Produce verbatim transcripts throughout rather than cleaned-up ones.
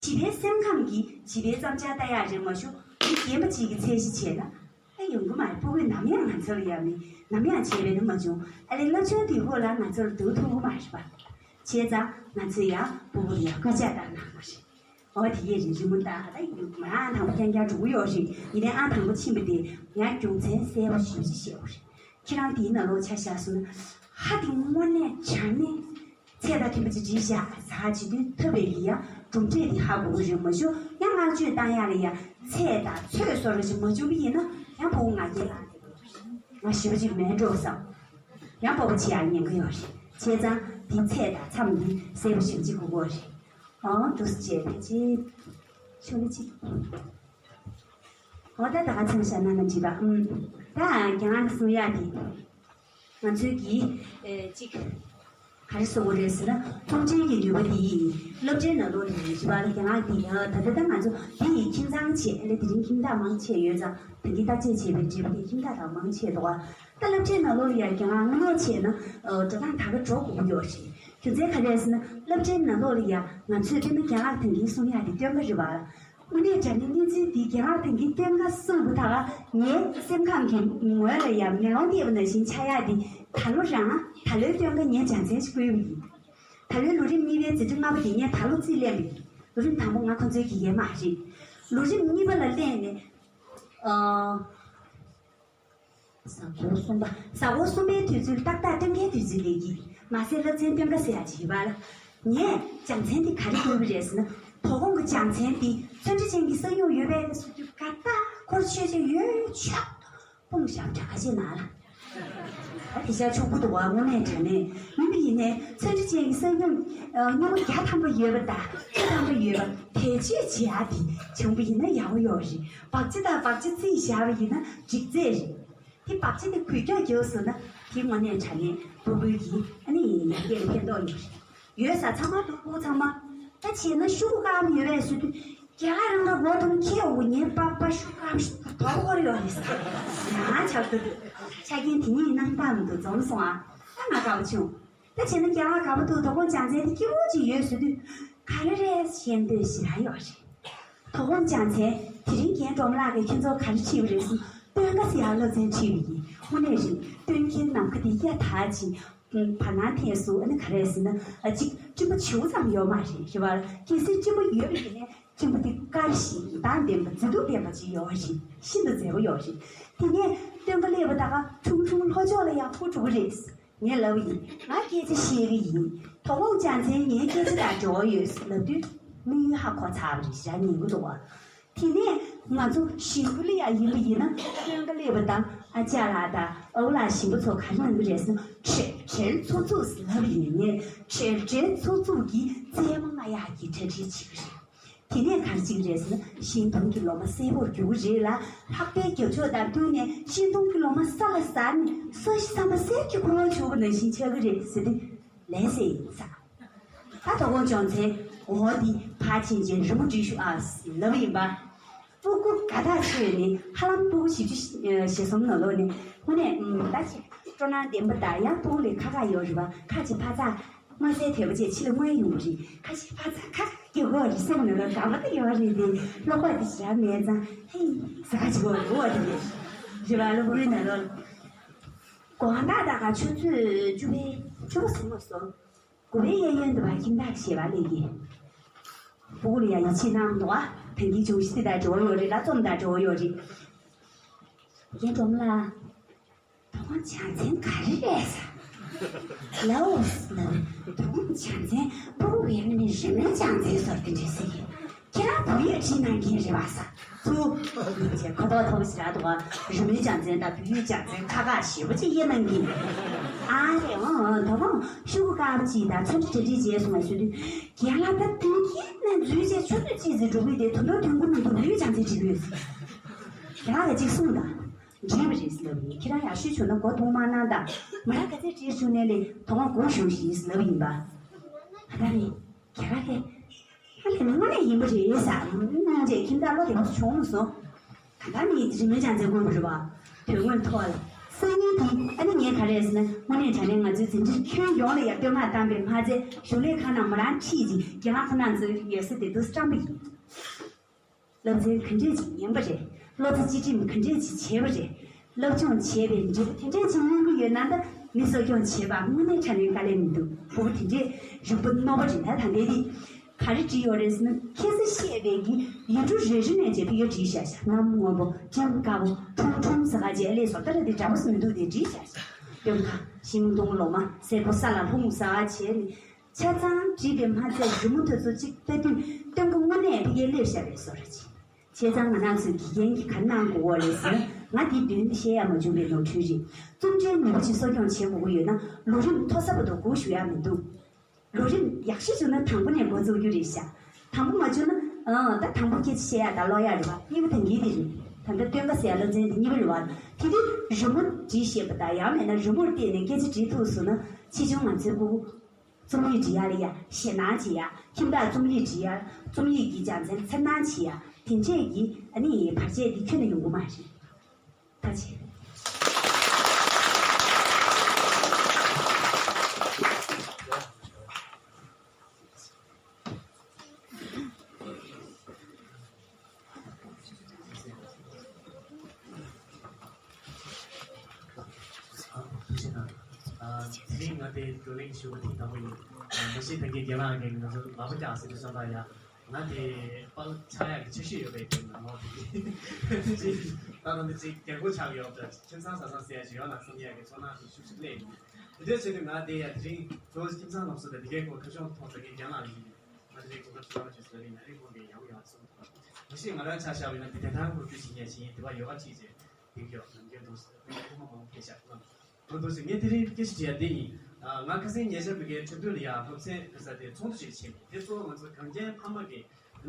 བྱིས་པའི་སེམས་ཁམས་ཀྱི་བྱིས་པའི་བརྩམས་འཆར་ལྟ་ཡག་རེད་མ་གཞི། མི་རྒན་པ་གཅིག་གིས་ཚད་གཞི་བྱས་ན། ཨ་ཡོང་གི་མ་རེད། ཕྲུ་གུས་ནམ་ཡང་ང་ཚོ་ལ་ཡ་མི་ནམ་ཡང་བྱས་པས་ན་མ་བྱུང་། ཨ་ལས་སློབ་སྦྱོང་དེའི་སྐོར་ལ་ང་ཚོ་ལ་འདུག་ཐུབ་ཀྱི་མ་རེད་པ། བྱས་ཙང་ང་ཚོས་ཡང་ཕྲུ་གུ་ལ་ཡ་སྐུལ་ལྕག་བཏང་གནང་དགོས་རེད། འོ་དེ་ཡས་རིང་རིང་མོ་ལྟ་ད་ཡིན་མ་ཨང་དང་པོ་རྐྱང་རྐྱང་འགྲོ་གི་ཡོད་རེད། ཡིན་ནའི་ཨང་དང་པོ་ཕྱིན་པ་དེ་ཡང་རྒྱུ་མཚན་གསལ་པོ་ཞེ་པོ་ཅིག་བཤད་དགོས་རེད། ཁྱེད་རང་དེའི་ནང་ལོགས་ཆ་བཞག་སོང་ན། ཧ་དེ་དངོས་གནས་དྲང་གནས་ཚད་དང་མཐུན་པ་ཅིག་བྲིས་བཞག་ཟེར་བྱེད་དུས་ཐོབ་པའི་ཡི་ཡང་གྲུབ་འབྲས་དེ་ཧ་གོ་གི་རེད་མ་གཞི། ཡང་བསྔགས་བརྗོད་བཏང་ཡག་ལ་ཡ་ཚད་དང་ཚོད་བཟོ་འདྲ་ཅིག་མ་བྱུང་བ་ཡིན་ན་ཡང་ཕྲུ་གུ་ང་རྒྱལ་ལངས་ཏེ་ང་ཞེ་པོ་ཅིག་མེད་འགྲོ་བསམ། ཡང་སྤོབས་པ་བྱེད་ཡག་ཉེན་ཁ་ཡོད་རེད། བྱས་ཙང་དེ་ཚད་དང་མཚམས་འདི་གསལ་པོ་ཞེ་པོ་ཅིག་གོ་དགོས་རེད། ཨང་འདུག་སེ་བྱས་ཕལ་ཆེར་ཆུང་ངུ་གཅིག་འོ་ད་ད་ག་ཚོད་བཞག་ན་ན་འགྲིག་པ། ཨུམ། ད་རྒན་ལགས་གསུང་ཡག་དེ། ང་ཚོའི་གི་ཨེ་གཅིག་ག་རེ་གསུང་དགོས་རེད་ཟེར་ན། མཐོང་ཆེན་གྱི་ནུས་པ་དེ་ཡིས་སློབ་གྲྭའི་ནང་ལོགས་ནས་རེད་པ། རྒན་ལགས་དེ་ཡང་ད་ལྟ་ད་ང་ཚོ་དེ་ཡི་ཁྱིམ་ཚང་བྱས་ཨ་ལས་དེ་རིང་ཁྱིམ་བདག་མང་ཆེ་ཡོད་ཙང་ད་གིན་བརྟག་དཔྱད་བྱས་པའི་འབྲས་བུ་དེ་ཁྱིམ་བདག་དང་མང་ཆེ་འདུག་ག་ད་སློབ་གྲྭའི་ནང་ལོགས་ལ་ཡང་རྒན་ལགས་དངོས་གནས་བྱས་ན་ཨ་འགྲོ་སྟངས་ད་ག་འགྲོ་དགོས་ཀྱི་ཡོད་རེད། རྒྱུ་མཚན་ག་རེ་རེད་ཟེར་ན། སློབ་གྲྭའི་ནང་ལོགས་ལ་ཡང་ང་ཚོས་དཔེར་ན་རྒན་ལགས་ད་གིན་གསུང་ཡག་དེ་སྟོན་ཀ་རེད་པ། དངོས་གནས་དྲང་གནས་གནས་ཚུལ་འདི་རྒན་ལགས་ད་གིན་སྟོན་ཀ་གསུངས་པ་ད་ག་ངའི་སེམས་ཁམས་ཀྱི་ངོས་ལ་ཡང་མེ་ལོང་བལྟས་པ་ནང་བཞིན་ཆགས་ཡག་འདི་ད་ལོ་རང་ད་ལོའི་སྟོན་ཀ་ངས་སྦྱང་ཚན་ཞིག་བསྐུལ་བ་ཡིན། ད་ལོའི་ལོ་རིམ་གཉིས་པའི་འཛིན་གྲྭ་ལྔ་པ་འདི་ངས་ད་ལོ་རྩིས་ལེན་པ་ཡིན། ལོ་རིམ་དང་པོ་ང་ཁོ་ཚོའི་དགེ་རྒན་མ་རེད། ལོ་རིམ་གཉིས་པ་ལ་སླེབས་ནས་ཨ། གཟའ་འཁོར་གསུམ་པ། གཟའ་འཁོར་གསུམ་པའི་དུས་ཚོད་ཏག་ཏག་སྟོན་ཀའི་དུས་ཚོད་སླེབས་ཀྱི། མ་ཟད་སློབ་ཚན་སྟོན་ཀ་ཟེར་ཡག་ཅིག་ཡོད་པ་ལ། ངས་སྦྱང་ཚན་འདི་ག་རེ་བསྐུར་བ་རེད་ཟེར་ན། དོ་དགོང་གི་སྦྱང་ཚན་འདི་ཚོན་ཁྲ་ཅན་གྱི་གསང་སྨྱུག་ཡོད་པས་ཟེར་དུས་ཀ་ད་ཁོར་ཆོས་ཅན་ཡོད་ཆོག་ཏུ་སྤུངས་བཞག་དྲ་ཁ་ཅན་ན་ལ། ད་དེ་ཤ་ཆོག་པོ་འདུག་བ། དངོས་གནས་དྲང་གནས་མིན་པ་ཡིན་ནའི་ཚོན་ཁྲ་ཅན་གྱི་གསང་སྨྱུག་སྨྱུ་གུ་བརྒྱ་ཐམ་པ་ཡོད་པ་དང་བཅུ་ཐམ་པ་ཡོད་པ་བེད་སྤྱོད་བྱེད་ཡག་དེ་བྱུང་པ་ཡིན་ན་ཡག་པོ་ཡོད་རེད། བག་ཆ་དང་བག་ཆ་རྩིས་བཞག་པ་ཡིན་ན་འགྲིག་ཚད་རེད། དེ་བག་ཆ་དེ་འགུལ་སྐྱོད་རྒྱག་སོང་ན་དེ་དངོས་གནས་དྲང་གནས་ཕྲུ་གུའི་གི་ཨ་ནི་ཡར་རྒྱས་ལ་ཕན་ཐོགས་ཡོད་རེད། ཡོད་ས་ཚང་མ་འདུག་ཕྲུ་གུ་ཚང་མ། ད་བྱས་ན་ཤུ་གུ་དཀར་པོ་ཡོད་པས་ཟེར་དུས་རྒན་ལགས་རང་ལ་འོ་དུམ་ཁྱེད་འོ་ངའི་པགས་པ་ཤུ་གུ་དཀར་པོ་ཞིག་དོར་དགོས་རེད་ཡོད་རེད་ཟེར། ཡང་ཆགས་འདུག་ཆ་རྐྱེན་དེ་གཉིས་སྣང་དག་མི་འདུག་འཛོམས་སོང་ཨ། ད་ང་དགའ་པོ་བྱུང་། ད་བྱས་ན་རྒན་ལགས་དགའ་པོ་འདུག་དོ་དགོང་སྦྱང་ཚན་དེ་སྐྱིད་པོ་ཅིག་ཡོད་ཟེར་དུས་ག་རེ་རེད་ཤེས་འདོད་ཞེ་དྲག་ཡོད་རེད། དོ་དགོང་སྦྱང་ཚན་དེ་རིང་རྒན་སྒྲོལ་མ་ལགས་ཀྱིས་ཁྱོད་ཚོར་ག་རེ་ཁྲིད་པ་རེད་ཟེར་སྟོན་ཀ་ཟེར་ཡག་སློབ་ཚན་ཁྲིད་པ་ཡིན། དངོས་གནས་རེད། སྟོན་ཁའི་ནམ་མཁའ་དེ་གཡའ་དག་ཅིག་བར་སྣང་ཐད་སུ་ཨ་ནི་ག་རེ་ཟེར་ན་ཨ་ཅིག་སྤྲིན་པ་བྱིའུ་ཙམ་ཡོད་མ་རེད་རེད་བ། གལ་སྲིད་སྤྲིན་པ་ཡོད་པ་ཡིན་ན་སྤྲིན་པ་དེ་དཀར་ཞིང་མདངས་ལྡན་པ་མཛེས་སྡུག་ལྡན་པ་ཅིག་ཡོད་རེད། ཤིན་ཏུ་མཛེས་པོ་ཡོད་རེད། དེ་ནས་སྟོན་ཀ་སླེབས་པ་ད་ག་ཁྲུང་ཁྲུང་ལྷོ་ཕྱོགས་ལ་ཡང་འཕུར་འགྲོ་གི་རེད། ངས་ལབ་པ་ཡིན། ང་སྐད་ཆ་བཤད་གི་ཡིན། དོ་དགོང་སྦྱང་ཚན་ངའི་སྐད་ཆ་དང་འབྲེལ་བ་ཡོད་ལབ་དུས་དམིགས་ཡུལ་ཧ་གོ་ཚར་བ་རེད་ཞེ་དྲག་ཉན་གི་འདུག་བ། དེ་ནས་ང་ཚོ་ཞིང་ཁུལ་ལ་ཡང་ཡིན་པ་ཡིན་ན་སྟོན་ཀ་སླེབས་པ་དང་ཨ་ཅག་ལགས་དང་ཨ་བོ་ལགས་ཞིང་པ་ཚོ་ག་རེ་གནང་གི་རེད་ཟེར་ན་ཁྲེལ་ཁྲེལ་ཚུགས་ཚུགས་ཟེར་ལབ་པ་ཡིན། ངས་ཁྲེལ་ཁྲེལ་ཚུགས་ཚུགས་ཀྱིས་རྩེད་མོ་རྔ་ཡག་གི་གྲ་སྒྲིག་བྱེད་ཀྱི་རེད། དེ་ནས་ག་རེ་བྱེད་ཀྱི་རེད་ཟེར་ན་ཤིང་སྡོང་གི་ལོ་མ་སེར་པོར་འགྱུར་གྱི་རེད་ལ། ལྷགས་པའི་རྒྱབ་ཕྱོགས་དང་བསྟུན་ནས་ཤིང་སྡོང་གི་ལོ་མ་ས་ལ་ཟགས་ནས་ས་གཞི་ཟམ་པ་གསེར་གྱི་ཁོ་ལོ་བྱུག་པ་ནང་བཞིན་ཆགས་ཀྱི་རེད་ཟེར་ཏེ་ལན་ཟེར་ཡིན་ས། ད་དོ་དགོང་སྦྱང་ཚན་འོ་འདི་ཕར་ཕྱིན་རྗེས་རི་མོ་བྲིས་ཤོག་ཨ་ལབ་པ་ཡིན་པ། སྤུ་གུ་དགའ་ཐག་ཆོད་ནས་ཧ་ལམ་སྤུ་གུ་བཞི་བཅུ་ཞེ་གསུམ་ནང་ལོགས་ནས་དངོས་གནས་ད་ཆེ་སྤྲོ་སྣང་ལྡན་པ་དང་ཡང་སྤུ་གུ་ལས་ཁ་ཁ་ཡོད་རེད་པ། ཁ་ཅིག་ཕར་ཚགས། མ་ཟད་དད་པ་བཅས་ཕྱི་ལ་མངོན་ཡོང་གི་རེད། ཁ་ཤས་ཕར་ཚགས་ཁ་སྐྱེ་གོ་རེད་སེམས་ནང་ལ་དགའ་པོ་ད་ཡོད་རེད་དེ་བློ་ཁོག་དེ་ཞེ་དྲག་མེད་ཙང་ཧེ་ཟ་ཁ་ཅིག་གོ་རེད་འོ་དེ་རེད། རེད་པ་གློ་བུར་ནང་ལོགས་ལ། དགོང་དག་ད་ག་ཆུ་ཚོད་བཅུ་པའི་བཅུ་པ་ཟིན་མ་སོང་། དགུ་པའི་གཡས་གཡོན་དུ་བ་ཁྱིམ་བདག་ཞེས་པ་ལས་ཀྱི། སྤུ་གུ་ལ་ཡང་ཡིད་ཆེས་གནང་འདུག་ཨ། ད་གིན་སྦྱོང་གཞི་དེ་དང་འབྲེལ་བ་ཡོད་རེད་ལ་རྩོམ་དང་འབྲེལ་བ་ཡོད་རེད། རྒན་སྒྲོལ་མ་ལགས། དོ་དགོང་སྦྱང་ཚན་ག་རེ་རེད་ཟེར། ལའོ་ཟེར་ལབ། དོ་དགོང་སྦྱང་ཚན་སྤུ་གུ་ཡིན་ནི་རི་མོའི་སྦྱང་ཚན་ཟེར་དེ་འདྲ་ཟེར་གི། ཁྱེད་རང་བོད་ཡིག་བྲིས་གནང་མཁན་རེད་པ་ཟེར། ཚུར་ཡིན་ཅེས་ཁོ་ཐོག་ཐོག་ཞེ་དྲག་འདུག་ག་རི་མོའི་སྦྱང་ཚན་དང་བོད་ཡིག་སྦྱང་ཚན་ཁག་ཁག་ཞེ་པོ་ཅིག་དབྱེ་གནང་གི། ཨ་རེ་ཨང་ཨང་དོ་དགོང་ཤུ་གུ་དཀར་པོ་ཅིག་དང་ཚོན་ཁྲ་གྲ་སྒྲིག་བྱས་སོང་བ་ཟེར་དུས་རྒན་ལགས་ད་དེང་གི་ནས་འཛུལ་བྱས་ཆུ་ཚོད་གཅིག་ཙམ་འགྲོ་གི་དེ་དོན་དག་དོན་གོ་མི་འདུག་བོད་ཡིག་སྦྱང་ཚན་བྲིས་དགོས་ཟེར། རྒན་ལགས་ལ་གཅིག་གསུངས་དང་། འགྲིག་པ་རེད་ཟེར་ལབ་ཡིན། ཁྱེད་རང་ཡག་ཤོས་བྱུང་ན་མགོ་ཐུག་མ་གནང་དང་། མ་ར་ག་ཚད་བྲིས་བྱུང་ནས་ལས་དོ་དགོང་སྒུག་བཞུགས་ཤིག་ཟེར་ལབ་ཡིན་པ། ད་ལྟ་ནི་རྒན་ལགས་ཀྱིས་ཨ་ལས་མི་དངོས་གནས་ཡིན་པ་རེད་ཟེར་སྙིང་རྗེ་ཁྱིམ་བདག་བློ་བདེ་པོ་བྱུང་སོང་། ད་ལྟ་ནི་རི་མོའི་སྦྱང་ཚན་དགོས་པ་རེད་པ། དོན་དངོས་ཐོག་ལ་ སང་ཉིན་དེ་ཨ་ནི་ངས་ག་རེ་ཟེར་ན། དངོས་གནས་དྲང་གནས་ང་ཚོའི་འཛིན་གྲྭ་ཁྱོན་ཡོངས་ལ་ཡང་བསྟོད་བསྔགས་བཏང་བའི་མ་ཚད། གཞུང་ལས་ཁང་ནང་མོ་རང་ཁྲིད་ཅིག་རྒན་ལགས་ཁོ་རང་ཚོའི་ཡོད་ས་དེ་དུ་སྤྲང་པོ་ཡིན། སློབ་ཚན་ག་འདྲས་ཅིག་ཉན་པ་རེད། སློབ་ཚན་སྤྱི་འགྲིམ་ག་འདྲས་ཅིག་བྱས་པ་རེད། སློབ་སྦྱོང་བྱས་པའི་འབྲས་བུ་དེ་འདྲས་ཅིག་མངོན་གྱི་ཡོད་ན། ད་མི་གསོ་སྐྱོང་བྱེད་པ་དངོས་གནས་དྲང་གནས་དཀའ་ལས་མི་འདུག་ཕྲུ་གུ་དེ་འདྲས་རིག་པ་རྣོ་བ་རེད། ད་ད་ལྟའི་དེ་ག་རེ་བྲིས་ཡོད་རེད་ཟེར་ན། ཁ་སང་བཤད་པའི་གི་ཡུལ་གྲུ་རེ་རེ་ནས་བྱས་པ་ཡོད་བྲིས་བཞག་བཞག་གནམ་སྔོན་པོ། སྤྲིན་དཀར་པོ། ཁྲུང་ཁྲུང་ཟེར་ག་བྱས་ཨ་ལས་བཟོ་ལྟ་ར་དེ་འདྲ་པོ་མི་འདུག་དེ་བྲིས་བཞག་བཞག་སྟོན་ཁ། ཤིང་སྡོང་ལོ་མ། སེར་པོ་ས་ལ་ལྷུང་ཟེར་ག་བྱས་ནས། ཆ་ཚང་བྲིས་པའི་མ་ཚད་རི་མོ་དེ་ཚོ་གཅིག་ལྟ་དུས་སྟོན་ཁ་དངོས་གནས་ཕ་གིར་སླེབས་བཞག་པའི་བཟོ་འདྲ་ཅིག་བྱས་ཙང་ང་རང་ཚོའི་དགེ་རྒན་གྱིས་ག་རེ་གནང་དགོས་པ་རེད་ཟེར་ན། ང་འདི་མདུན་དུ་བཤད་ཡ་མ་བྱུང་བའི་ནོར་འཁྲུལ་རེད། རྩོམ་འབྲིའི་ནུས་པ་ཅིག་གསོ་སྐྱོང་བྱེད་དགོས་ཀྱི་ཡོད་ན། ལོ་རིམ་མཐོ་ས་བར་དུ་སྒུག་བཞུགས་ཡ་མི་འདུག་ལོ་རིམ་ཡག་ཤོས་བྱུང་ན་དང་པོ་ནས་འགོ་བཙུགས་རྒྱུ་རེད་ཤག་དང་པོ་མ་བྱུང་ན། ཨང་། ད་དང་པོ་སྐད་ཆ་བཤད་ཡ་དང་ཀློག་ཡ་རེད་བ། གཉིས་པ་ད་གིན་དེ་རེད། ད་ལྟ་སྟོན་ཁ་ཟེར་ཡ་སློབ་ཚན་དེ་གཉིས་པ་རེད་བ། དེ་དུས་རི་མོ་བྲིས་ཤེས་པ་དང་། ཡང་མེད་ན་རི་མོར་བལྟས་ནས་སྐད་ཆ་འདྲི་ཐུབ་སོང་ན། ཕྱིས་བྱུང་ང་ཚོའི་སྐུ། རྩོམ་ཡིག་འབྲི་ཡ་ལ་ཡ་ཞེད་སྣང་བྱེད་ཡ། ཁྱིམ་བདག་རྩོམ་ཡིག་འབྲི་ཡ། རྩོམ་ཡིག་གི་སྦྱང་ཚན་འཚེར་སྣང་བྱེད་ཡ། དེ་འདྲས་ཀྱི་ཨ་ནི་བར་ཆད་འདི་ཁྱོན་ནས་ཡོང་གི་མ་རེད། ད་བྱེད། དེ་རིང་ང་དེ་བགྲོ་གླེང་ཞུ་བ་ཐེངས་དང་པོ་ཡིན། མ་གཞི་ད་གིན་རྒན་ལགས་ཀྱིས་ང་ཚོ་ལག་པ་རྒྱག་ཟེར་དུས་ཙམ་པ་ཡ། ང་དེ་དཔའ་ཆགས་ཡག་གི་ཆ་ཤས་ཡོད་པའི་དོན་ནང་ལོག་དེ་ད་ད་འདི་ཅིག་རྒྱལ་སྒོ་ཆགས་ཡོད་པ། ཁྱིམ་ཚང་ས་ཚང་ཟེར་ཡ་ཞིག་ཡོད་ན་བསམ་ཡ་གི་ཚོར་སྣང་ཞིག་ཤུགས་ཆེ་སླེབས་ཡོད། དེ་འདྲ་བྱས་དུས་ང་དེ་ཡ་དེ་རིང་གཙོ་བོ་ཁྱིམ་ཚང་སློབ་གསོ་དང་དེ་གའི་སྐོར་ཁ་ཕྱོགས་མཐོང་ས་གི་རྒན་ལགས་ཡིན། ང་དེ་རིང་གོ་སྐབས་བྱུང་བ་ཅིག་ཟེར་བའི་ན་རིང་གོང་གི་ཡང་ཡང་གསུངས། མ་གཞི་ང་རང་ཆ་བཞག་པ་ཡིན་ན་དེ་དེ་ལྟར་འགོ་ཁྲིད་བྱེད་མཁན་ཞིག་ཡིན། དེ་བ་ཡོ་ག་ཁྲིད་ཅེས་དེང་གི་ནམ་རྒྱུན་དུ་ཁོ་མ་མང་པོ་ཕེབས་ཤག་ཁོ་མ་མང་པོ་འདུག་ཟེར། ངས་དེ་རིང་སྐད་ཆ་དྲི་ཡ་དེ་ཡིན། ང་ཁ་སང་ཉེ་ཆར་མི་སྒེར་ཁྲིམས་དོན་ལ་ཡ་སློབ་ཚན་ཕུལ་ས་དེ་ཚོགས་འདུ་ཞིག་ཕྱིན། དེ་གཙོ་བོ་ང་ཚོ་གངས་རྒྱན་ཕ་མ་གི་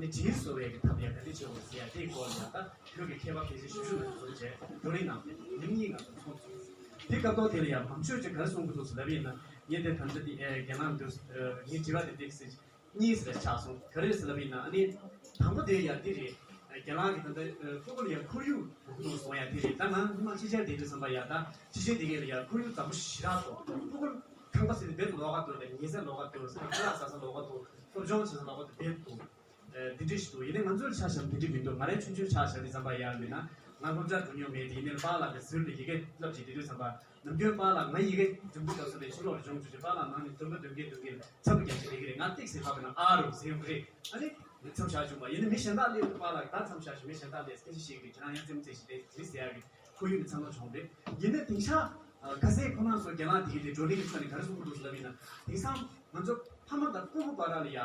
ནི་དྲིན་གཟོ་བའི་གི་ཐབས་ཡ་ག་འདྲ་བྱེད་དགོས་ཟེར་ཡ་དེའི་སྐོར་ལ་ཡ། ད་བོད་ཀྱི་མཁས་པ་ཕལ་ཆེར་ཞེ་པོ་ཅིག་ང་ཚོ་བྱས་བགྲོ་གླེང་གནང་སྟེ་ཉིན་གཉིས་ང་ཚོ་ཚོགས་སོང་། དེ་སྐབས་ཐོག་དེ་ལ་ཡ་མང་ཤོས་ཅིག་ག་རེ་གསུང་གི་འདུག་ཟེར་ལབ་ཡིན་ན། ངས་དེ་ད་ལྟ་དེ་རྒན་ལགས་འདུག་ངས་དྲི་བ་དེ་འདྲ་ཟེར། གཉིས་ཟེར་ཆགས་སོང་། ག་རེ་ཟེར་ལབ་ཡིན་ན། ཨ་ནི་དང་པོ་དེ་ཡ་འདི་རེད། རྒན་ལགས་ཀྱིས་ད་ལྟ་ཕྲུ་གུ་ལ་ཡ་ཁོར་ཡུག་འོག་ཏུ་བཟོ་ཡ་དེ་རེད། ད་ང་སྔོན་མ་ཕྱི་རྒྱལ་བསྡད་དུས་ཙམ་པ་ཡ། ད་ཕྱི་རྒྱལ་དེ་གའི་ལ་ཡ་ཁོར་ཡུག་བཟང་པོ་ཞེ་དྲག་འདུག་ཕྲུ་གུ་ཁང་པ་ཟེར་དུས་རྦད་ལོགས་ཀ་འདུག་ལ། ཉལ་ས་ལོགས་ཀ་འདུག་ཁ་ལག་ཟ་ས་ལོགས་ཀ་འདུག་སློབ་སྦྱོང་བྱེད་ས་ལོགས་ཀ་འདུག་རྦད་འདུག་འདི་འདྲ་ཞིག་འདུག་ཡིན་ནའི་ང་ཚོའི་ཆ་བཞག་འདི་འདྲ་མི་འདུག་ང་རའི་ཆུང་ཆུང་ཆ་བཞག་དུས་ཙམ་པ་ཡ་མིན་ན། ང་སློབ་གྲྭ་འགྲོ་མྱོང་མེད་དེ། ཡིན་ནའི་པཱ་ལགས་ཀྱིས་ཟུར་ལ་ཡི་གེ་བསླབ་བྱེད་དུས་ཙམ་པ། ནམ་རྒྱུན་པཱ་ལགས་ང་ཡི་གེ་འགྲིམ་དུས་སྐབས་སུ་ལས་ཕྱི་ལོགས་ལ་སྦྱོང་བྱེད་ཀྱི། པཱ་ལགས་ནང་ནས་འདོན་པ་འདོན་གིན་འདོན་གིན་མཚམས་རྒྱག་བྱེད་བསྡད་ཀྱི་རེད། ང་ཏིག་ཟེར་ལབ་པ་ན་ཨ་རོ་ཟེར་ཡོང་གི་རེད། ཨ་ནི་མཚམས་བཞག་བྱུང་བ་ཡིན་ན། མི་གཞན་དག་སླེབས་དུས་པཱ་ལགས་ད་མཚམས་བཞག་ཞིག་མི་གཞན་དག་སླེབས་སྐད་ཆ་བཤད་ཀྱི་རེད། ཁྱེད་རང་ཡང་རྩེད་མོ་རྩེ་ཞིག་རེད་ཟེར་ཡ་གི་ཁོར་ཡུག་ནི་མཚམས་ལོག་བྱུང་རེད། ཡིན་ན་དེང་སང་ཁ་སང་ཁོ་རང་ཚོ་རྒན་ལགས་དེ་གི་དེ་བགྲོ་གླེང་གི་ཐོག་ནས་ག་རེ་གསུང་གི་འདུག་ཟེར་ལབ་ཡིན་ན། དེང་སང་ང་ཚོ་ཕ་མ་དང་སྤུ་གུ་བར་ལ་ཡ།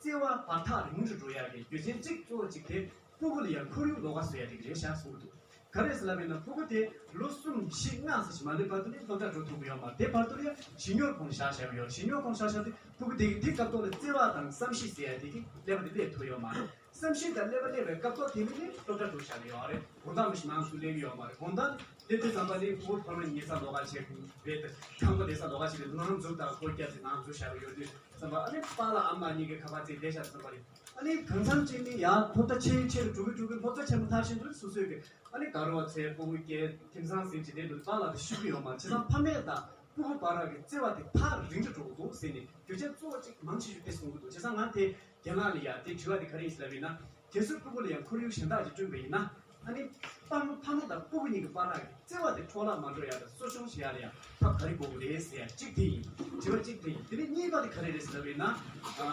བརྩེ་བ་བར་ཐག་རིང་དུ་འགྲོ་ཡག་གི་རྒྱུ་རྐྱེན་གཅིག་གཙོ་བོ་གཅིག་དེ་ཕྲུ་གུ་ལ་ཡང་ཁོར་ཡུག་ལོགས་ཀ་བཟོ་ཡག་དེ་རེད་ཤག་གསུངས་འདུག་ག་རེ་ཟེར་ལབ་ཡིན་ན། ཕྲུ་གུ་དེ་ལོ་གསུམ་བཞི་ལྔ་ཙམ་ཞིག་མ་སླེབས་བར་དུ་ནི་སློབ་གྲྭ་འགྲོ་ཐུབ་ཀྱི་ཡོད་མ་རེད། དེ་བར་དུ་ལ་ཡང་བྱིས་གཉོར་ཁོངས་ནས་བཞག་བཞག་ཡོད། བྱིས་གཉོར་ཁོངས་བཞག་བཞག་དེ་ཕྲུ་གུ་དེ་གི་དེ་སྐབས་ཐོག་ལ་བརྩེ་བ་དང་བསམ་ཤེས་ཟེར་ཡག་དེ་གི་ཀླད་པ་དེ་སླེབས་ཐུབ་ཡོད་མ་རེད། བསམ་ཤེས་དང་ཀླད་པ་སླེབས་པའི་སྐབས་ཐོག་དེ་ནི་ནི་སློབ་གྲྭ་འགྲོ་བཞག་གི་ཡོད་རེད། དགོང་དག་མི་ཞིག་ནང་སུ་སླེབས་ཀྱི་ཡོད་མ་རེད། དགོང་དག་སླེབས་དུས་ཙམ་པ་ནི་ཕྲུ་གུ་ཕ་མ་ཉལ་ས་ལོགས་ཀ་བྱས་རེད། ཁང་པ་བསྡད་ས་ལོགས་ཀ་བྱས་རེད། ནང་འཛུལ་དང་སྒོ་བརྒྱབ་ཚེ་ནང་འཛུལ་བཞག་གི་ཡོད་དུས་ཙམ་པ། ཨ་ནི་པཱ་ལགས་ཨ་མ་གཉིས་ཀྱི་ཁ་པར་བརྩེགས་བསྡད་བཞག་ཙམ་པ་རེད། ཨ་ནི་གང་འཚམ་ཅིག་ནི་ཡར་སློབ་གྲྭ་ཆེ་ཆེ་རུ་འགྲོ་གི་འགྲོ་གི། སློབ་གྲྭ་ཆེན་པོ་མཐར་ཕྱིན་དུས་སོ་སོའི་གི་ཨ་ནི་དགའ་རོགས་ཚོས་སྤོ་བོ་སྐྱེས་ཁྱིམ་ཚང་ཟིན་བྱས་བསྡད་འདུག་པཱ་ལགས་དེ་ཤོད་ཀྱི་ཡོད་མ་རེད། བྱས་ཙང་ཕ་མས་དང་སྤུ་གུ་བར་གྱི་བརྩེ་བ་དེ་ཐག་རིང་དུ་འགྲོ་གི་འདུག་ཟེར་ནས་རྒྱུ་རྐྱེན་གཙོ་བོ་གཅིག་མང་ཆེ་ཤོས་དེ་གསུང་གི་འདུག་བྱས་ཙང་ང་དེ་རྒན་ལགས་ལ་ཡ་དེ་དྲི་བ་དེ་ག་རེ་ཡིན་ཟེར་ལབ་ཡིན་ན། གལ་སྲིད་སྤུ་གུ་ལ་ཡང་ཁོར་ཡུག་གཞན་དག་ཅིག་བསྐྲུན་པ་ཡིན་ན། ཨ་ནི་ཕ་མ་ཕ་མ་དང་སྤུ་གུ་གཉིས་ཀྱི་བར་ལ་བརྩེ་བ་དེ་འཕྲོ་བརླག་མ་འགྲོ་ཡ་དང་གསོ་སྐྱོང་བྱེད་ཡ་ལ་ཡང་ཐབས་ག་རེ་དགོས་ཀྱི་རེད་ཟེར་ཡ་གཅིག་དེ་ཡིན། དྲི་བ་གཅིག་དེ་ཡིན། དེ་ནས་གཉིས་པ་དེ་ག་རེ་རེད་ཟེར་ལབ་ཡིན་ན།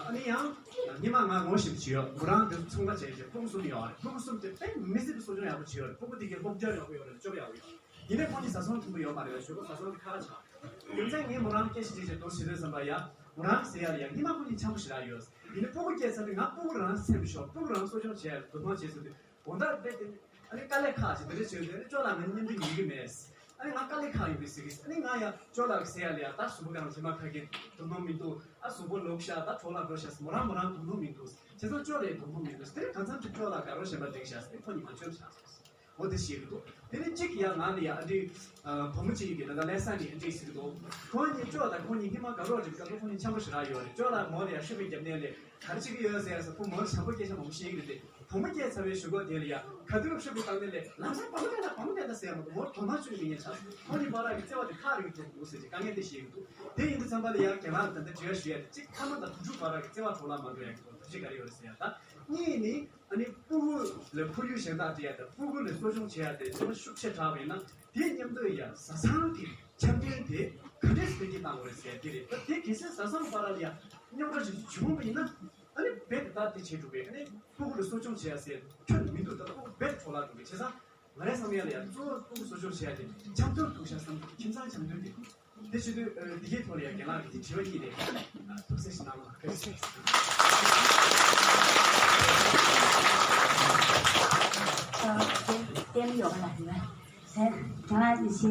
ཨ་ནི་ཡང་སྔོན་མ་ང་ངོ་ཤེས་པ་ཅིག་ཡོད། མོ་རང་དེ་ཚོང་པ་བྱས་ཏེ་ཕྲུ་གུ་གསུམ་ཡོད་རེད། ཕྲུ་གུ་གསུམ་དེ་དཔེ་མི་སྲིད་པའི་གསོ་སྐྱོང་ཡག་པོ་བྱས་ཡོད་རེད། ཕྲུ་གུ་དེ་གའི་སློབ་སྦྱོང་ཡག་པོ་ཡོད་རེད། སྤྱོད་པ་ཡག་པོ་ཡོད། ཡིན་ནའི་ཁོང་གཉིས་བཟའ་ཚང་མཐུན་པོ་ཡོད་མ་རེད། ཞོགས་པ་བཟའ་ཚང་དེ་ཁ་ཁ་ཆགས། རྒྱུ་མཚན་ངས་མོ་རང་སྐད་ཆ་དྲིས་བྱས་དོ་ཞེ་དྲག་བསམ་པ་ཡ། མོ་རང་ཟེར་ཡ་ལ་ཡ་སྔོན་མ་ཁོང་གཉིས་འཆམ་པོ་ཞེ་དྲག་ཡོད། ཡིན་ནའི་སྤུ་གུ་སྐྱེས་ཚར་དུས་ང་སྤུ་གུ་རང་སེམས་ཤོར། སྤུ་གུ་རང་གསོ་སྐྱོང་བྱས་དོ་སྣང་བྱས་ཚར་དུས་དགོང་དག་རྦད་དེ་ཨ་ནི་དཀའ་ལས་ཁག་ཅིག་དེ་འདྲ་བྱས་དུས། ཨ་ནི་ཅོ་ལགས་ང་མཉམ་དུ་ཡོང་གི་མེད། ཨ་ནི་ང་དཀའ་ལས་ཁག་ཡོང་གི་ཟེར་གི། ཨ་ནི་ང་ཡ་ཅོ་ལགས་ཟེར་ཡ་ལ་ཡ་ད་གཟུགས་པོ་གང་ལ་ཇེ་མ་ཁ་གི་དོ་སྣང་མི་འདུག་ཨ་གཟུགས་པོ་ལོག་ཤག་ད་གྲོགས་ལ་འགྲོ་ཤག་མོ་རང་མོ་རང་དོ་སྣང་མི་འདུག་བྱས་ཙང་ཅོ་ལགས་དོ་སྣང་མི་འདུག་དེ་གང་འཚམ་ཅིག་ཅོ་ལགས་དགའ་རོགས་གཞན་པ་འགྲིག་ཤག་ཟེར་ཁོ་གཉིས་མ་འཆམ་ཤག་འོ་དེ་ཞིག་རེད་འདུག་དེ་ནས་གཅིག་ཡང་ང་ལ་ཡང་ཨ་འདྲི། ཨ་བུ་མོ་གཅིག་གིས་ད་ལྟ་ལྷ་ས་ནས་ཨ་འདྲི་ཟེར་གི་འདུག་ཁོང་གཉིས་ཅོག་དང་ཁོང་གཉིས་སྔོན་མ་དགའ་རོགས་རེད། སྐབས་ཁོང་གཉིས་འཆམ་པོ་ཞེ་དྲག་ཡོད་རེད། ཅོག་ལ་མོ་ལ་ཡང་ཧྲིལ་པོ་རྒྱབ་ནས་ལས་ག་རེ་བྱེད་ཀྱི་ཡོད་ཟེར་ཡ་ས་ཁོང་མོ་ལ་བྱམས་པོ་སྐད་ཆ་མང་པོ་བཤད་ཀྱི་རེད་དེ། བུ་མོ་སྐྱེས་ཚར་བའི་གཞུག་གུ་དེ་ལ་ཡང་ག་དུས་ཧྲིལ་པོ་བཏང་ནས་ལས་ལམ་སང་བུ་མོ་སྐྱེས་ན་བུ་མོ་སྐྱེས་ན་ཟེར་ཡ་མ་གཏོགས་མོར་དོ་སྣང་བྱེད་ཀྱི་མེད་ཉེན་ཆགས། ཁོང་གཉིས་བར་གྱི་བརྩེ་བ་དེ་ཁག་རེ་གི་འགྲོ་གི་འདུག་ཟེར་གྱི་དཀའ་ངལ་དེ་བཤད་ཀྱི་འདུག་དེ་ཡིན་དུས་ཙམ་པ་ལ་ཡང་རྒན་ལགས་ལ་ད་ལྟ་དྲི་བ་ཞུ་ཡ་དེ་གཅིག་ཕ་མ་དང་བུ་ཕྲུག་བར་གྱི་བརྩེ་བ་འཕྲོ་བརླག་མ་འགྲོ་ཡ་གི་ཐོག་ཐབས་ཤེས་ག་རེ་ཡོད་རེད་ཟེར་ཡ་དང་། གཉིས་ནི། ཨ་ནི་སྤུ་གུ་ལ་ཁོར་ཡུག་གཞན་དག་སྤྲད་ཡ་དང་སྤུ་གུ་ལ་གསོ་སྐྱོང་བྱེད་ཡ་དེ་ཚོར་ཤུགས་ཆེ་དྲགས་པ་ཡིན་ན། དེའི་མཉམ་དུ་ཡ་བཟའ་ཚང་གི་འཆམ་མཐུན་དེ་ག་འདྲས་འཕེལ་རྒྱས་བཏང་དགོས་རེད་ཟེར་ཡ་དེ་རེད། ད་དེ་གལ་སྲིད་བཟའ་ཚང་བར་ལ་ཡ་རྙོག་དྲ་ཞིག་བྱུང་བ་ཡིན་ན། ཨ་ནི་རྦད་དེ་ད་དེ་བྱེད་འགྲོ་བས། ཨ་ནི་སྤུ་གུ་ལ་གསོ་སྐྱོང་བྱེད་ཡ་ཟེར་ཁྱོན་ནས་མི་འདུག་ད་ལྟ་སྤུ་གུ་རྦད་འཕྲོ་བརླག་འགྲོ་གི། བྱས་ཙང་ང་རའི་བསམ་ཡ་ལ་ཡ་གཙོ་བོ་སྤུ་གུ་གསོ་སྐྱོང་བྱེད་ཡ་དེ་འཆམ་མཐུན་ཐུག་ཤ་བསམ་གྱི། ཁྱིམ་ཚང་འཆམ་མཐུན་དེ། དེ་བྱེད་དུས་ཨ་འདི་གའི་ཐོག་ལ་ཡང་རྒན་ལགས་ཀྱིས་དེ་དྲི་བ་གཉིས་རེད། ཨ་ཐུགས་རྗེ་ཆེ་གནང་རོགས། ཨ་དེ་ལྟད་མོ་ཡོད་པ་ལ་རེད་པ། ཨ་རྒན་ལགས་ཀྱིས་ཞེ་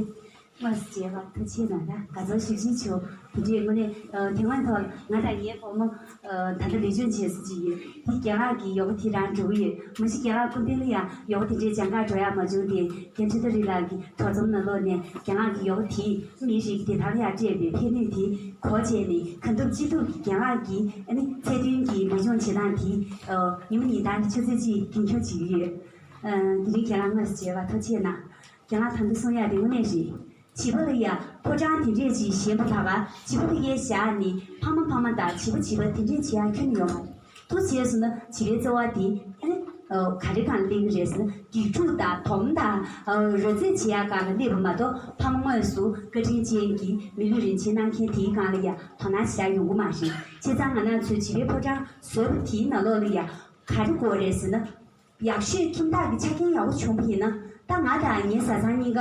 དངོས་སུ་མཇལ་བ་ཐུགས་རྗེ་གནང་། ད་དགའ་ཚོར་ཞེ་པོ་ཅིག་བྱུང་། དེ་འདྲའི་དངོས་གནས་ཨ་དེ་སྔོན་ཐོག་ང་དང་ངའི་བུ་མོ་ཨ་ད་ལྟ་ལས་སྦྱོང་བྱེད་ས་ཅིག་ཡོད། དེ་རྒན་ལགས་ཀྱིས་ཡོ་ག་དེ་རང་འགྲོ་གི་ཡོད། མ་གཞི་རྒན་ལགས་སྐུ་མདུན་ལ་ཡང་ཡོ་ག་དེ་འདྲའི་སྦྱང་གར་འགྲོ་ཡག་མ་བྱུང་སྟེ། རྒན་ཁྲི་ཐར་རི་ལགས་ཀྱི་གྲོགས་ཚོམས་ནང་ལོགས་ནས་རྒན་ལགས་ཀྱི་ཡོ་ག་དེ་མི་རིགས་དེ་དག་ལ་ཡང་སྤྲད་པའི་ཕན་ནུས་དེ་གོ་བྱས་ནས། གང་ཐུབ་ཅི་ཐུབ་ཀྱིས་རྒན་ལགས་ཀྱི་ཨ་ནི་ཚད་མཐུན་གྱི་ལས་སྦྱོང་བྱེད་སྟངས་དེ་ཨ་ཉིན་མོ་ཉིན་ལྟར་གྱི་ཆུ་ཚོད་གཅིག་རྒྱུན་འཁྱོངས་བྱེད་ཀྱི་ཡོད། ཨ་དེ་རིང་རྒན་ལགས་དངོས་སུ་མཇལ་བ་ཐུགས་རྗེ་གནང་། རྒན་ལགས་ད་ལྟ་གསུང་ཡག་དེ་དངོས་གནས་རེད། བྱིས་པ་ལ་ཡ་ཕོ་བྲང་དེ་འདྲས་ཅིག་བཞེངས་པ་ད་ག་བྱིས་པ་ཕ་གིར་བཞག་ནས་ཕ་མ་ཕ་མ་དང་བྱིས་པ་བྱིས་པ་དེ་འདྲས་བྱེད་ཡག་ཁྱོན་ནས་ཡོད་མ་རེད། དེ་བྱས་སོང་ན་བྱིས་པའི་བརྩེ་བ་དེ་ཨ་ནི་ཨ་ག་རེ་སྒང་ལ་སླེབས་ཀྱི་རེད་ཟེར་ན། སྒེག་ཕྲུག་དང་དོམ་དང་ཨ་རོལ་རྩེད་བྱེད་ཡག་སྒང་ལ་སླེབས་པ་མ་གཏོགས། ཕ་མ་དངོས་སུ་བཀའ་དྲིན་ཅན་གྱི་མི་ལུས་རིན་ཆེན་གནང་མཁན་དེའི་སྒང་ལ་ཡ་དོ་སྣང་བྱེད་ཡག་ཡོང་གི་མ་རེད། བྱས་ཙང་ང་རང་ཚོའི་བྱིས་པའི་ཕོ་བྲང་བཟོས་པ་དེའི་ནང་ལོགས་ལ་ཡ་ག་རེ་དགོས་རེད་ཟེར་ན། ཡག་ཤོས་ཁྱིམ་བདག་གི་ཆ་རྐྱེན་ཡག་པོ་བྱུང་བ་ཡིན་ན། ད་ང་དང་ངའི་བཟའ་ཚང་གཉིས་ཀ་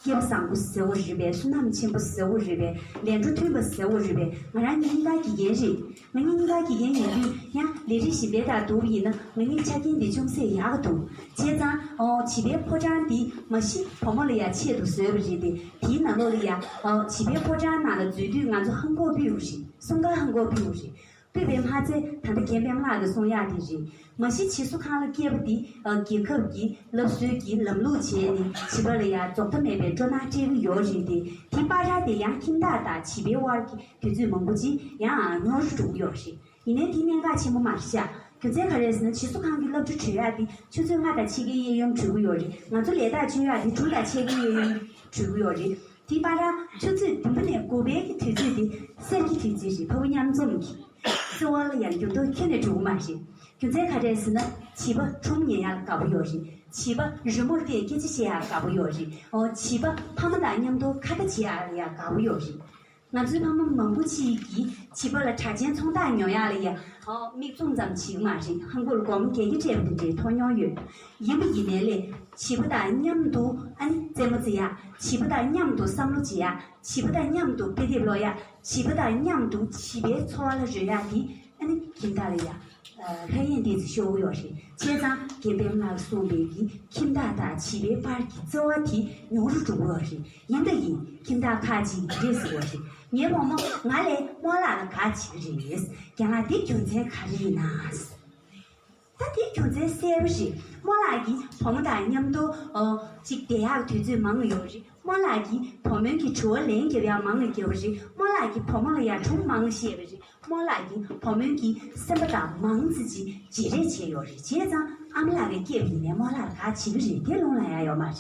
སྐྱེས་པ་བཟང་པོ་ཟེར་བ་རེད་པས། བསོད་ནམས་ཆེན་པོ་ཟེར་བ་རེད་པས། ལས་འཕྲོ་མཐུན་པ་ཟེར་བ་རེད་པས། ང་རང་གཉིས་ཀ་དགེ་རྒན་རེད། ང་གཉིས་གཉིས་ཀ་དགེ་རྒན་ཡིན་དུས་ཡང་ལས་རིགས་གཞན་པའི་དང་བསྡུར་བ་ཡིན་ན། ང་གཉིས་ཆ་རྐྱེན་འདི་ཅུང་ཟད་ཡག་གི་འདུག་བྱས་ཙང་ཨོ་བྱིས་པའི་ཕོ་བྲང་འདི་མ་གཞི་བུ་མོ་ལ་ཡ་ཆེད་དུ་བཟོས་པ་རེད་དེ། དེའི་ནང་ལོགས་ལ་ཡ་ཨོ་བྱིས་པའི་ཕོ་བྲང་ནང་ལ་འཛུལ་དུས་ང་ཚོ་ཧམ་གོག་ཕུད་པ་རེད། སྲུང་སྐར་ཧམ་གོག་ཕུད་པ་རེད། ཕུད་པའི་མ་ཚད་ད་ལྟ་རྒན་པད་མ་ལགས་ཀྱིས་གསུང་ཡག་དེ་རེད། མ་གཞི་བྱིས་གསོ་ཁང་ལ་སྐྱེས་པ་འདི་ཨ་རྒྱལ་ཁབ་ཀྱི་སློབ་གསོའི་གི་ལམ་ལུགས་བྱས་ནས་བྱིས་པ་ལ་ཡང་རྫོགས་མཐའ་མེད་པའི་སྤྲོ་སྣང་སྤྲད་ཀྱི་ཡོད་རེད་དེ། དེ་པར་ཆས་དེ་ཡང་ཁྱིམ་བདག་དང་བྱིས་པའི་དབར་གྱི་དུས་ཚོད་མང་པོ་ཅིག་ཡང་རྙོག་དྲ་འགྲོ་གི་ཡོད་རེད། ཡིན་ནའི་དེ་གནད་འགག་ཆེན་པོ་མ་རེད་ཤག་རྒྱུ་མཚན་ག་རེ་རེད་ཟེར་ན། བྱིས་གསོ་ཁང་གི་སློབ་གྲྭ་གྲོལ་ཡག་དེ་ཆུ་ཚོད་ལྔ་དང་ཕྱེད་ཀའི་གཡས་གཡོན་གྲོལ་གྱི་ཡོད་རེད། ང་ཚོ་ལས་ཐག་གཅོད་ཡག་དེ་དྲུག་དང་ཕྱེད་ཀའི་གཡས་གཡོན་གྲོལ་གྱི་ཡོད་རེད། དེའི་བར་ཆུ་ཚོད་བདུན་པ་ནས་དགུ་པའི་གི་དུས་ཚོད་དེ་གསེར་གྱི་དུས་ཚོད་རེད། ཕ་བུ་མཉམ་འཛོམས་ཀྱི། བརྩེ་བ་ལ་ཡང་འགྱུར་ལྡོག་ཁྱོན་ནས་འགྲོ་གི་མ་རེད། རྒྱུ་མཚན་ག་རེ་རེད་ཟེར་ན། བྱིས་པ་ཁྲོམ་ཉལ་ཡག་ལ་དགའ་པོ་ཡོད་རེད། བྱིས་པ་རི་མོར་བལྟས་སྐད་ཆ་བཤད་ཡག་ལ་དགའ་པོ་ཡོད་རེད། ཨོ་བྱིས་པ་ཕ་མ་དང་མཉམ་དུ་ཁ་བརྡ་བྱེད་ཡག་ལ་ཡང་དགའ་པོ་ཡོད་རེད། ང་ཚོའི་ཕ་མ་མང་པོ་ཅིག་གིས་བྱིས་པ་ལ་གྲགས་ཅན་ཚོང་རྟགས་ཉོ་ཡག་ལ་ཡ་ཨོ་མིག་བཙུམ་ཙམ་བྱེད་ཀྱི་མ་རེད། ཧང་གོ་ལ་སྒོར་མོ་བརྒྱད་ཀྱི་སྤྲད་པ་དེ་འདྲའི་ཐོབ་མྱོང་ཡོད། ཡིན་པ་ཡིན་ནའི་ལས་བྱིས་པ་དང་མཉམ་དུ་ཨ་ནི་རྩེད་མོ་རྩེ་ཡག་བྱིས་པ་དང་མཉམ་དུ་བསམ་བློ་བྱེད་ཡག་བྱིས་པ་དང་མཉམ་དུ་དཔེ་དེབ་ཀློག་ཡག་བྱིས་པ་དང་མཉམ་དུ་བྱིས་པའི་འཚོ་བ་ལ་རོལ་ཡག་དེ་ཨ་ནི་ཁྱིམ་བདག་ལ་ཡ་ཨ་ལྷ་ཡིན་ཏོག་ཙམ་ཤོར་གྱི་ཡོད་རེད། བྱས་ཙང་རྒན་པད་མ་ལགས་གསུངས་པའི་གི་ཁྱིམ་བདག་དང་བྱིས་པའི་བར་གྱི་བརྩེ་བ་དེ་ཉུང་རུ་འགྲོ་གི་ཡོད་རེད། ཡིན་ད་ཡིན། ཁྱིམ་བདག་ཁག་ཅིག་འདི་འདྲས་ཟེར་གྱི་ཡོད་རེད། ངའི་བུ་མོ་ང་ལས་རྨོ་ལགས་ལ་དགའ་བྱེད་ཀྱི་རེད། རྒན་ལགས་འདི་རྒྱུ་མཚན་ག་རེ་ཡིན་ན། ད་དེའི་རྒྱུ་མཚན་གསལ་པོ་རེད། རྨོ་ལགས་ཀྱིས་བུ་མོ་དང་མཉམ་དུ་ཨོ་གཅིག་བསྡད་ཡག་དུས་ཚོད་མང་ཡོད་རེད། རྨོ་ལགས་ཀྱིས་བུ་མོའི་གི་དྲི་བ་ལན་རྒྱབ་ཡག་མང་རྒྱབ་པ་རེད། རྨོ་ལགས་ཀྱིས་བུ་མོ་ལ་ཡ་སྒྲུང་མང་བཤད་པ་རེད། རྨོ་ལགས་ཀྱིས་བུ་མོའི་གི་སེམས་པ་དང་མང་ཙམ་ཅིག་བརྗེ་རེས་བྱས་ཡོད་རེད། བྱས་ཙང་ཨ་མ་ལགས་ཀྱིས་སྐྱེས་པ་ཡིན་ནའི་རྨོ་ལགས་ལ་དགའ་བྱེད་ཀྱི་རེད། དེ་རླུང་ལ་ཡ་ཡོད་མ་རེད།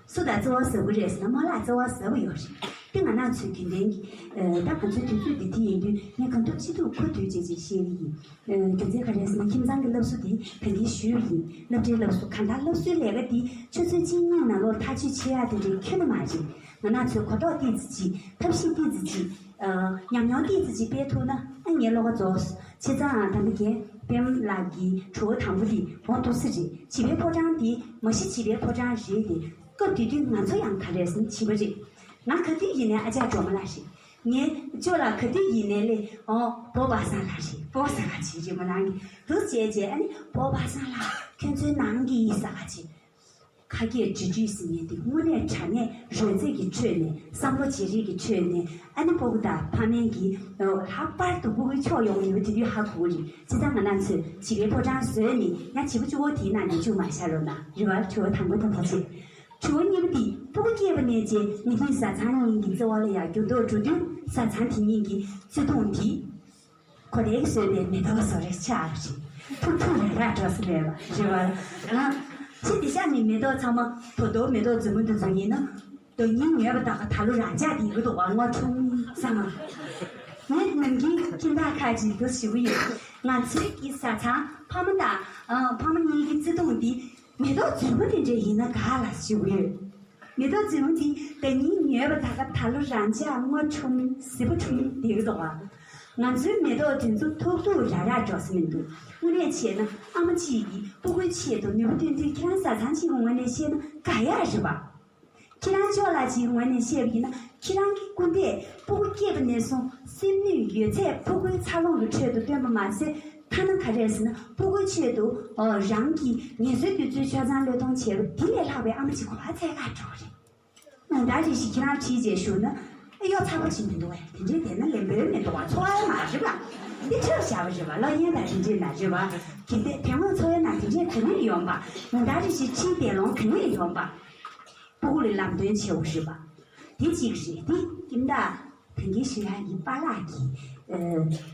སུ་དང་བརྩེ་བ་ཟབ་པོ་རེད་ཟེར་ན་རྨོ་ལགས་བརྩེ་བ་ཟབ་པོ་ཡོད་རེད། དེ་ང་རང་ཚོའི་རྒྱུན་ལྡན་གྱི་ཨ་ད་ང་ཚོའི་དུས་ཚོད་འདི་དེ་ཡིན་དུས་ངས་གང་ཐུབ་ཅི་ཐུབ་གོ་བསྡུར་བྱས་བྱས་བཤད་ཀྱི་ཡིན། ཨ་རྒྱུ་མཚན་ག་རེ་ཟེར་ན་ཁྱིམ་ཚང་གི་སློབ་གསོ་འདི་ད་གིན་ཞུས་པ་ཡིན། སློབ་གྲྭའི་སློབ་གསོ་གང་ལྟར་སློབ་གསོའི་ལས་ཀ་འདི་ཆུ་ཚོད་གཅིག་གཉིས་ནང་ལོགས་ཐག་གཅོད་བྱེད་ཡག་དེ་འདྲའི་ཁྱོན་ནས་མ་རེད། ང་རང་ཚོས་གོ་རྟོགས་ཏོག་ཙམ་ཅིག་ཐབས་ཤེས་ཏོག་ཙམ་ཅིག་ཨ་ཉམས་མྱོང་ཏོག་ཙམ་ཅིག་སྤེལ་ཐུབ་ན་ཨ་ངའི་བློ་ཁ་རྫོགས། བྱས་ཙང་ད་ལྟ་རྒན་པད་མ་ལགས་ཀྱི་དྲི་བ་དང་པོ་འདི་འོ་འདུག་སེ་རེད། བྱིས་པའི་ཕོ་བྲང་འདི་མ་གཞི་བྱིས་པའི་ཕོ་བྲང་རེད་དེ། སྐབས་དེ་དུས་ང་ཚོ་ཡང་ག་རེ་ཟེར་ན་བྱིས་པ་རེད། ང་ག་དུས་ཡིན་ནའི་ཨ་ཅག་སྒྲོལ་མ་ལགས་རེད། ངའི་ཅོ་ལགས་ག་དུས་ཡིན་ནའི་ལས་ཨོ་བོ་པ་སངས་ལགས་རེད། བོ་སངས་ལགས་ཅིག་རེད་མོ་ནང་གི་འདུག་བྱས་བྱས་ཨ་ནི་བོ་པ་སངས་ལགས་ཁྱོད་ཚོའི་ནང་གི་ཡིན་ས་ག་ཅིག་ག་ ཕ་སྐད་འབྲི་འབྲི་ཟེར་མཁན་དེ་དངོས་གནས་དྲང་གནས་རོལ་རྩེད་ཀྱི་ཁྲོད་ནས་བསམ་བློ་བརྗེ་རེས་ཀྱི་ཁྲོད་ནས། ཨ་ནི་སྤུ་གུ་དང་ཕ་མའི་གི་ལྷག་པར་དུ་སྤུ་གུའི་ཕྱོགས་ཡོང་ཡོད་པ་དེ་དུས་ཧ་གོ་གི་རེད། བྱས་ཙང་ང་རང་ཚོས་བྱིས་པའི་ཕོ་བྲང་བཟོས་ནས་ཡང་བྱིས་པ་གཅིག་པོ་དེའི་ནང་ནས་བཅུག་མ་བཞག་རོགས་གནང་། རེད་བ། དྲི་བ་དང་པོ་དེ་ད་བྱེད། དྲི་བ་གཉིས་པ་དེ། སྤུ་གུ་སྐྱེས་པ་ནས་བྱས་ཉིན་གུང་བཟའ་ཚང་གཉིས་ཀྱི་རྩེ་བ་ལ་ཡང་འགྱུར་ལྡོག་འགྲོ་དུས་བཟའ་ཚང་དེ་གཉིས་ཀྱི་བརྩེ་དུང་དེ། གོ་ལའི་བཟོས་པའི་མེ་ཏོག་བཟོ་རེ་ཆགས་རེད། ཐུག་ཐུག་རེ་ར་འགྲོ་ས་མེད་པ་རེད་བ། ཨ། ཕྱི་དེ་ཤ་ནི་མེ་ཏོག་ཚང་མ་དོ་དོ་མེ་ཏོག་མཛེས་མོ་འདི་ཚོ་ཡིན་ན། དོ་ཉིན་ཉོས་པ་དག་ག་ད་ལོ་རང་འཇགས་དེ་ཡོད་འདུག་བ། ངོ་ཆུང་ས་མ། ངས་ནམ་རྒྱུན་ཁྱིམ་བདག་ཁ་ཅིག་འདུག་ཞུ་གི་ཡོད། ང་ཚོའི་གི་བཟའ་ཚང་ཕ་མ་དང་ཨ་ཕ་མ་གཉིས་ཀྱི་བརྩེ་དུང་འདི་མེ་ཏོག་མཛེས་མོ་དེ་འདྲ་ཡིན་ན་དགའ་ལ་ཞུ་གི་ཡོད། མེ་ཏོག་མཛེས་མོ་འདི་ཟླ་ཉིན་ཉོས་པ་དག་ག་ད་ལོ་རང་འཇགས་ངོ་ཆུང་ཟི་པ་ཆུང་དེ་གི་འདུག་བ། ང་ཚོའི་མེ་ཏོག་དེ་ཚོ་ཐུག་ཐུག་ར་ར་འགྲོ་ས་མི་འདུག། དངོས་གནས་བྱས་ན་ཨ་མ་གཅིག་གིས་སྤུ་གུའི་ཆེད་དུ་ནུས་པ་བཏོན་དུས། ཁྱེད་རང་བཟའ་ཚང་གཅིག་གི་ངོས་ནས་བཤད་ན་དགའ་ཡག་རེད་བ། ཁྱེད་རང་ཅོག་ལགས་གཅིག་གི་ངོས་ནས་བཤད་པ་ཡིན་ན། ཁྱེད་རང་གི་སྐུ་ཟླས་སྤུ་གུ་སྐྱེས་པ་ནས་བཟུང་སེམས་ནུས་ཡོད་ཚད་ཕྲུ་གུའི་འཚར་ལོངས་ཀྱི་ཁྲོད་དུ་བཏོན་པ་མ་ཟད། ཐ་ན་ག་རེ་ཟེར་ན། སྤུ་གུའི་ཆེད་དུ་ཨོ་རང་གི་ངལ་གསོའི་དུས་ཚོད་ཆ་ཚང་བློས་གཏོང་བྱས་པ་དེ་ལས་ལྷག་པའི་ཨ་མ་གཅིག་གོ་བ་འཚོལ་ག་འགྲོ་གི་རེད། ཉིན་ལྟར་རེ་བཞིན་ཁྱེད་རང་ཁྲིད་རྗེས་ཞུ་ན། ཨེ་གཡོག་ཚ་པོ་ཅིག་མི་འདུག་བས། དེ་འདྲའི་བསྡད་ན་ལན་འབོལ་མི་འདུག་བ། འཚོ་བ་མ་རེད་བ། འདི་ཁྲིད་བཞག་པ་རེད་བ། ལོ་ཡན་དང་དེ་འདྲའི་ན་རེད་བ། དེ་འདྲའི་དེ་སྔོན་འཚོ་བའི་ནང་དེ་འདྲའི་ག་ནས་ཡོང་བ། ཉིན་ལྟར་རེ་བཞིན་ཁྲིད་བསྡད་ལོང་ག་ནས་ཡོང་བ། སྤུ་གུ་ལ་ལམ་སྟོན་བྱེད་འོ་རེད་བ། དེ་གཅིག་རེད། དེ་ཁྱིམ་བདག་ད་གིན་ཞུ་ཡག་གི་པཱ་ལགས་ཀྱི་ཨ་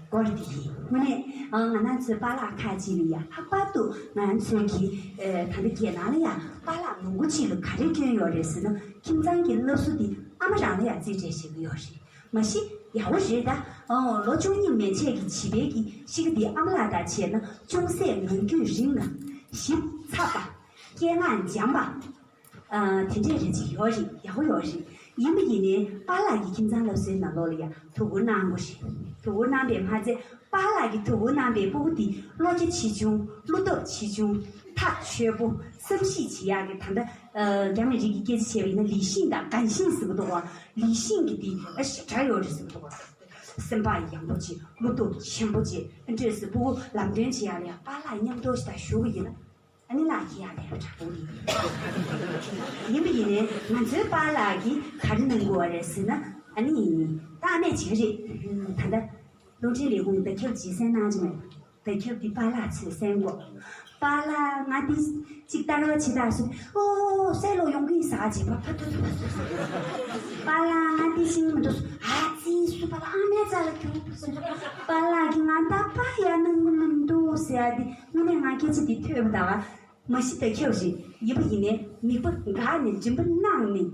སྐོར་དེ་ཡིན། དངོས་གནས་ཨ་ང་རང་ཚོའི་པཱ་ལགས་ཁག་ཅིག་ལ་ཡ། ལྷག་པར་དུ་ང་རང་ཚོའི་གི་ཨ་ད་ལྟ་རྒྱལ་ནང་ལ་ཡ་པཱ་ལགས་ལུང་པ་གཅིག་ལ་ག་རེ་སྐྱོན་ཡོད་རེད་ཟེར་ན། ཁྱིམ་ཚང་གི་སློབ་གསོ་འདི་ཨ་མ་རང་ལ་ཡ་རྩིས་སྤྲད་བྱེད་ཀྱི་ཡོད་རེད། མ་གཞི་ཡག་པོ་རེད་ད། ཨོ་ལོ་བཅུ་གཉིས་མན་ཆད་ཀྱི་བྱིས་པའི་གི་གཤིས་ཀ་འདི་ཨ་མ་ལགས་དང་བྱས་ན་ཅུང་ཟད་ངང་རྒྱུད་རིང་ང་། ཞིབ་ཚགས་པ། སྐད་ངག་འཇམ་པ། ཨ་དེ་འདྲས་རེ་ཅིག་ཡོད་རེད། ཡག་པོ་ཡོད་རེད། ཡིན་པ་ཡིན་ནའི་པཱ་ལགས་ཀྱིས་ཁྱིམ་ཚང་སློབ་གསོའི་ནང་ལོགས་ལ་ཡ་དོ་ཁུར་གནང་དགོས་རེད། དོ་ཁུར་གནང་པས་མ་ཚད། པཱ་ལགས་ཀྱིས་དོ་ཁུར་གནང་པའི་སྤུ་གུ་འདི་བློ་རྒྱ་ཆེ་ཆུང་། བློ་སྟོབས་ཆེ་ཆུང་། ཐག་ཆོད་པོ། བསམ་གཞིག་བྱེད་ཡག་གི། ད་ལྟ་ཨ་རྒྱ་མི་རིགས་ཀྱི་སྐད་ཆ་བྱས་པ་ཡིན་ན། ལི་ཤིང་དང་གན་ཤིང་ཟེར་གི་འདུག་བ། ལི་ཤིང་གི་འདི་ཨ་ཞེ་དྲག་ཡོད་རེད་ཟེར་གི་འདུག་བ། སེམས་པ་ཡངས་པོ་བྱེད། བློ་སྟོབས་ཆེན་པོ་བྱེད། ཨ་འདྲས་སེ་སྤུ་གུ་ལམ་སྟོན་བྱེད་ཡག་ལ་ཡ་པཱ་ལགས་མཉམ་དུ་ཞིག་ད་ཞུགས་པ་ཡིན་ན། ཨ་ནི་ལག་ཁྱེར་ཡག་ལས་པ་དྲག་པོ་རེད། ཡིན་པ་ཡིན་ནའི་ང་ཚོའི་པཱ་ལགས་ཀྱིས་ག་རེ་གནང་དགོས་བ་རེད་ཟེར་ན། ཨ་ནི་ད་ཨ་མས་བྱེད་ཀྱི་རེད། ད་ལྟ་རླུང་འཕྲིན་ལས་ཁུངས་བརྡ་ཁྱབ་ཅིག་གསན་གནང་ཅིག་མེད། བརྡ་ཁྱབ་འདི་པཱ་ལགས་ཚོས་གསན་གོ། པཱ་ལགས་ང་འདི་གཅིག་ལྟ་རོགས་བྱེད་དང་ཟེར། ཨོ་གསན་ལོ་ཡོང་གི་ཡིན་ཟེར་བྱས་པ། ཕ་ཐུ་ཐུ་ཐུ་ཐུ། པཱ་ལགས་ང་འདི་ཤེས་མི་འདུག་ཟེར། ཨ་ཙི་སུ་པཱ་ལགས་ཨ་མའི་རྩ་ལ་རྒྱུགས་ཟེར། པཱ་ལགས་ཀྱིས་ང་ད་པཱ་ཡ་གནང་གི་མི་འདུག་ཟེར་ཡ་འདི། དངོས་གནས་ང་སྐད་ཆ་འདི་ཐོས་པ་ད་བ། མ་གཞི་བརྡ་ཁྱབ་རེད། ཡིན་པ་ཡིན་ནའི་མིག་པ་འགག་ནས་མགྲིན་པ་གནག་ནས།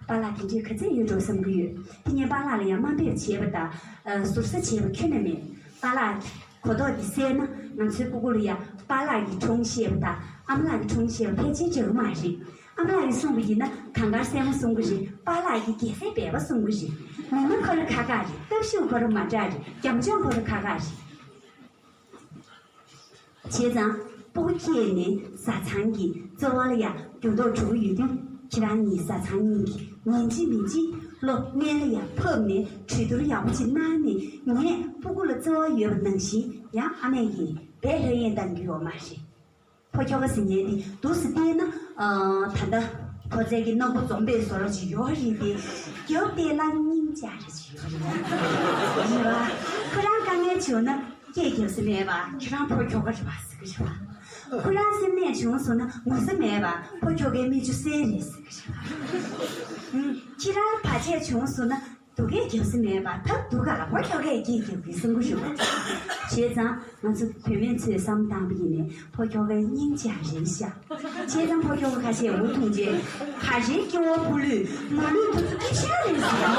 པཱ་ལགས་དེ་འདྲས་ག་ཚད་ཡོད་འགྲོ་བསམ་གྱི་ཡོད། དེ་ངས་པཱ་ལགས་ལ་ཡང་དམའ་འབེབས་བྱས་པ་དང་། ཨ་ཟུར་ཟ་བྱས་པ་ཁྱོན་ནས་མེད། པཱ་ལགས་གོ་རྟོགས་འདི་གསལ་ན། ང་ཚོའི་སྤུ་གུ་ལ་ཡང་པཱ་ལགས་ཀྱི་སྒྲུང་བཤད་པ་དང་ཨ་མ་ལགས་ཀྱི་སྒྲུང་བཤད་པ་ཕལ་ཆེར་འདྲ་གི་མ་རེད། ཨ་མ་ལགས་ཀྱིས་གསུངས་པ་ཡིན་ན་གངས་དཀར་སྲས་མོ་གསུང་གི་རེད། པཱ་ལགས་ཀྱིས་རྒྱལ་སྲས་སྦལ་པ་གསུང་གི་རེད། མི་སྣ་ཁོ་རང་ཁག་ཁག་རེད། སྟབས་ཤུགས་ཁོ་རང་མ་འདྲ་རེད། རྒྱབ་ལྗོངས་ཁོ་རང་ཁག་ཁག་རེད། བྱས་ཙང་སྤུ་གུ་སྐྱེས་ནས་བཟའ་ཚང་གི་རྩེ་བ་ལ་ཡང་འགྱུར་ལྡོག་འགྲོ་གི་ཡོད་དུས། ཁྱེད་རང་གཉིས་བཟའ་ཚང་གཉིས་ཀྱིས་ཉིན་གཅིག་མིན་གཅིག་བློ་སྣེ་ལ་ཡང་ཕབ་ནས་གྲོས་བསྡུར་ཡག་པོ་ཅིག་གནང་ནས། ངས་སྤུ་གུ་ལ་རྩེ་བ་ཡོད་པ་ནང་བཞིན་ཡང་ཨ་མས་ཀྱིས་འབད་ལྷོད་གཡེང་གཏང་རྒྱུ་ཡོད་མ་རེད། ཕོ་ཁྱོ་ག་ཟེར་མཁན་དེ་འདུག་སེ་བལྟས་ན། ཨ་ད་ལྟ་ཕོ་རྩལ་གྱི་སྣ་སྒོ་འཛོམས་པའི་བཟོ་འདྲ་ཅིག་ཡོད་རེད་དེ། རྒྱབ་བལྟས་ན་སྙིང་རྗེ་རེ་ཅིག་ཡོད་རེད། རེད་བ། ཁོ་རང་དཀའ་ངལ་བྱུང་ན་སྐད་རྒྱབ་ས་མེད་པ། ཁྱེད་རང་ཕོ་ཁྱོ་ག་རེད་པ་ཟེར་གི་རེད་བ། ཁོ་རང་སེམས་ནད་བྱུང་སོང་ན་ངུ་ས་མེད་པ། ཕོ་ཁྱོ་གའི་མིག་ཆུ་སེར་རེད་ཟེར་གི་རེད་བ། ཁྱེད་རང་བར་ཆད་བྱུང་སོང་ན། སྡུག་སྐད་རྒྱབ་ས་མེད་པ། ད་སྡུག་ག་ལ་ཕོ་ཁྱོ་གས་སྐད་རྒྱབ་གི་བསམ་གི་རེད་བ། བྱས་ཙང་ང་ཚོ་བུད་མེད་ཚོས་བསམ་བཏང་པ་ཡིན་ནའི་ཕོ་ཁྱོ་གའི་སྙིང་རྗེ་རེད་ཤག། བྱས་ཙང་ཕོ་ཁྱོ་ག་ཁ་ཤས་འུ་ཐུག་རྗེས་ག་རེ་སྐྱེ་བོ་ཕོ་ལུས་མ་ལུས་འདུག་སྐད་ཆ་རེད་ཟེར།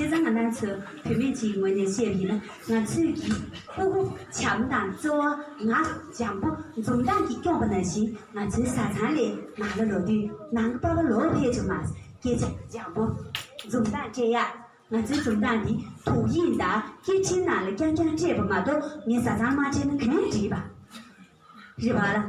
བྱས་ཙང་ང་རང་ཚོ་བུད་མེད་ཅིག་ངོས་ནས་བཤད་པ་ཡིན་ན། ང་ཚོས་ཀྱི་སྤུ་གུ་བྱམས་དང་བརྩེ་བ་ངག་འཇམ་པོ་འཛུམ་མདངས་ཀྱིས་སྐྱོང་པ་ནང་བཞིན། ང་ཚོའི་བཟའ་ཚང་ལ་ནང་ལ་ལོག་དུས། ནང་གི་པ་ཕ་ལོག་ཕེབས་བྱུང་མ། སྐད་ཆ་འཇམ་པོ། འཛུམ་མདངས་སྤྲད་ཡག། ང་ཚོའི་འཛུམ་མདངས་འདི་དུག་ཡིག་དང་སྐད་འཕྲིན་ནང་ལ་རྐྱང་རྐྱང་སྤྲད་པ་མ་གཏོགས། ངའི་བཟའ་ཚང་མ་སྤྲད་ན་ག་ནས་འགྲིག་པ། རེད་བ་ལ།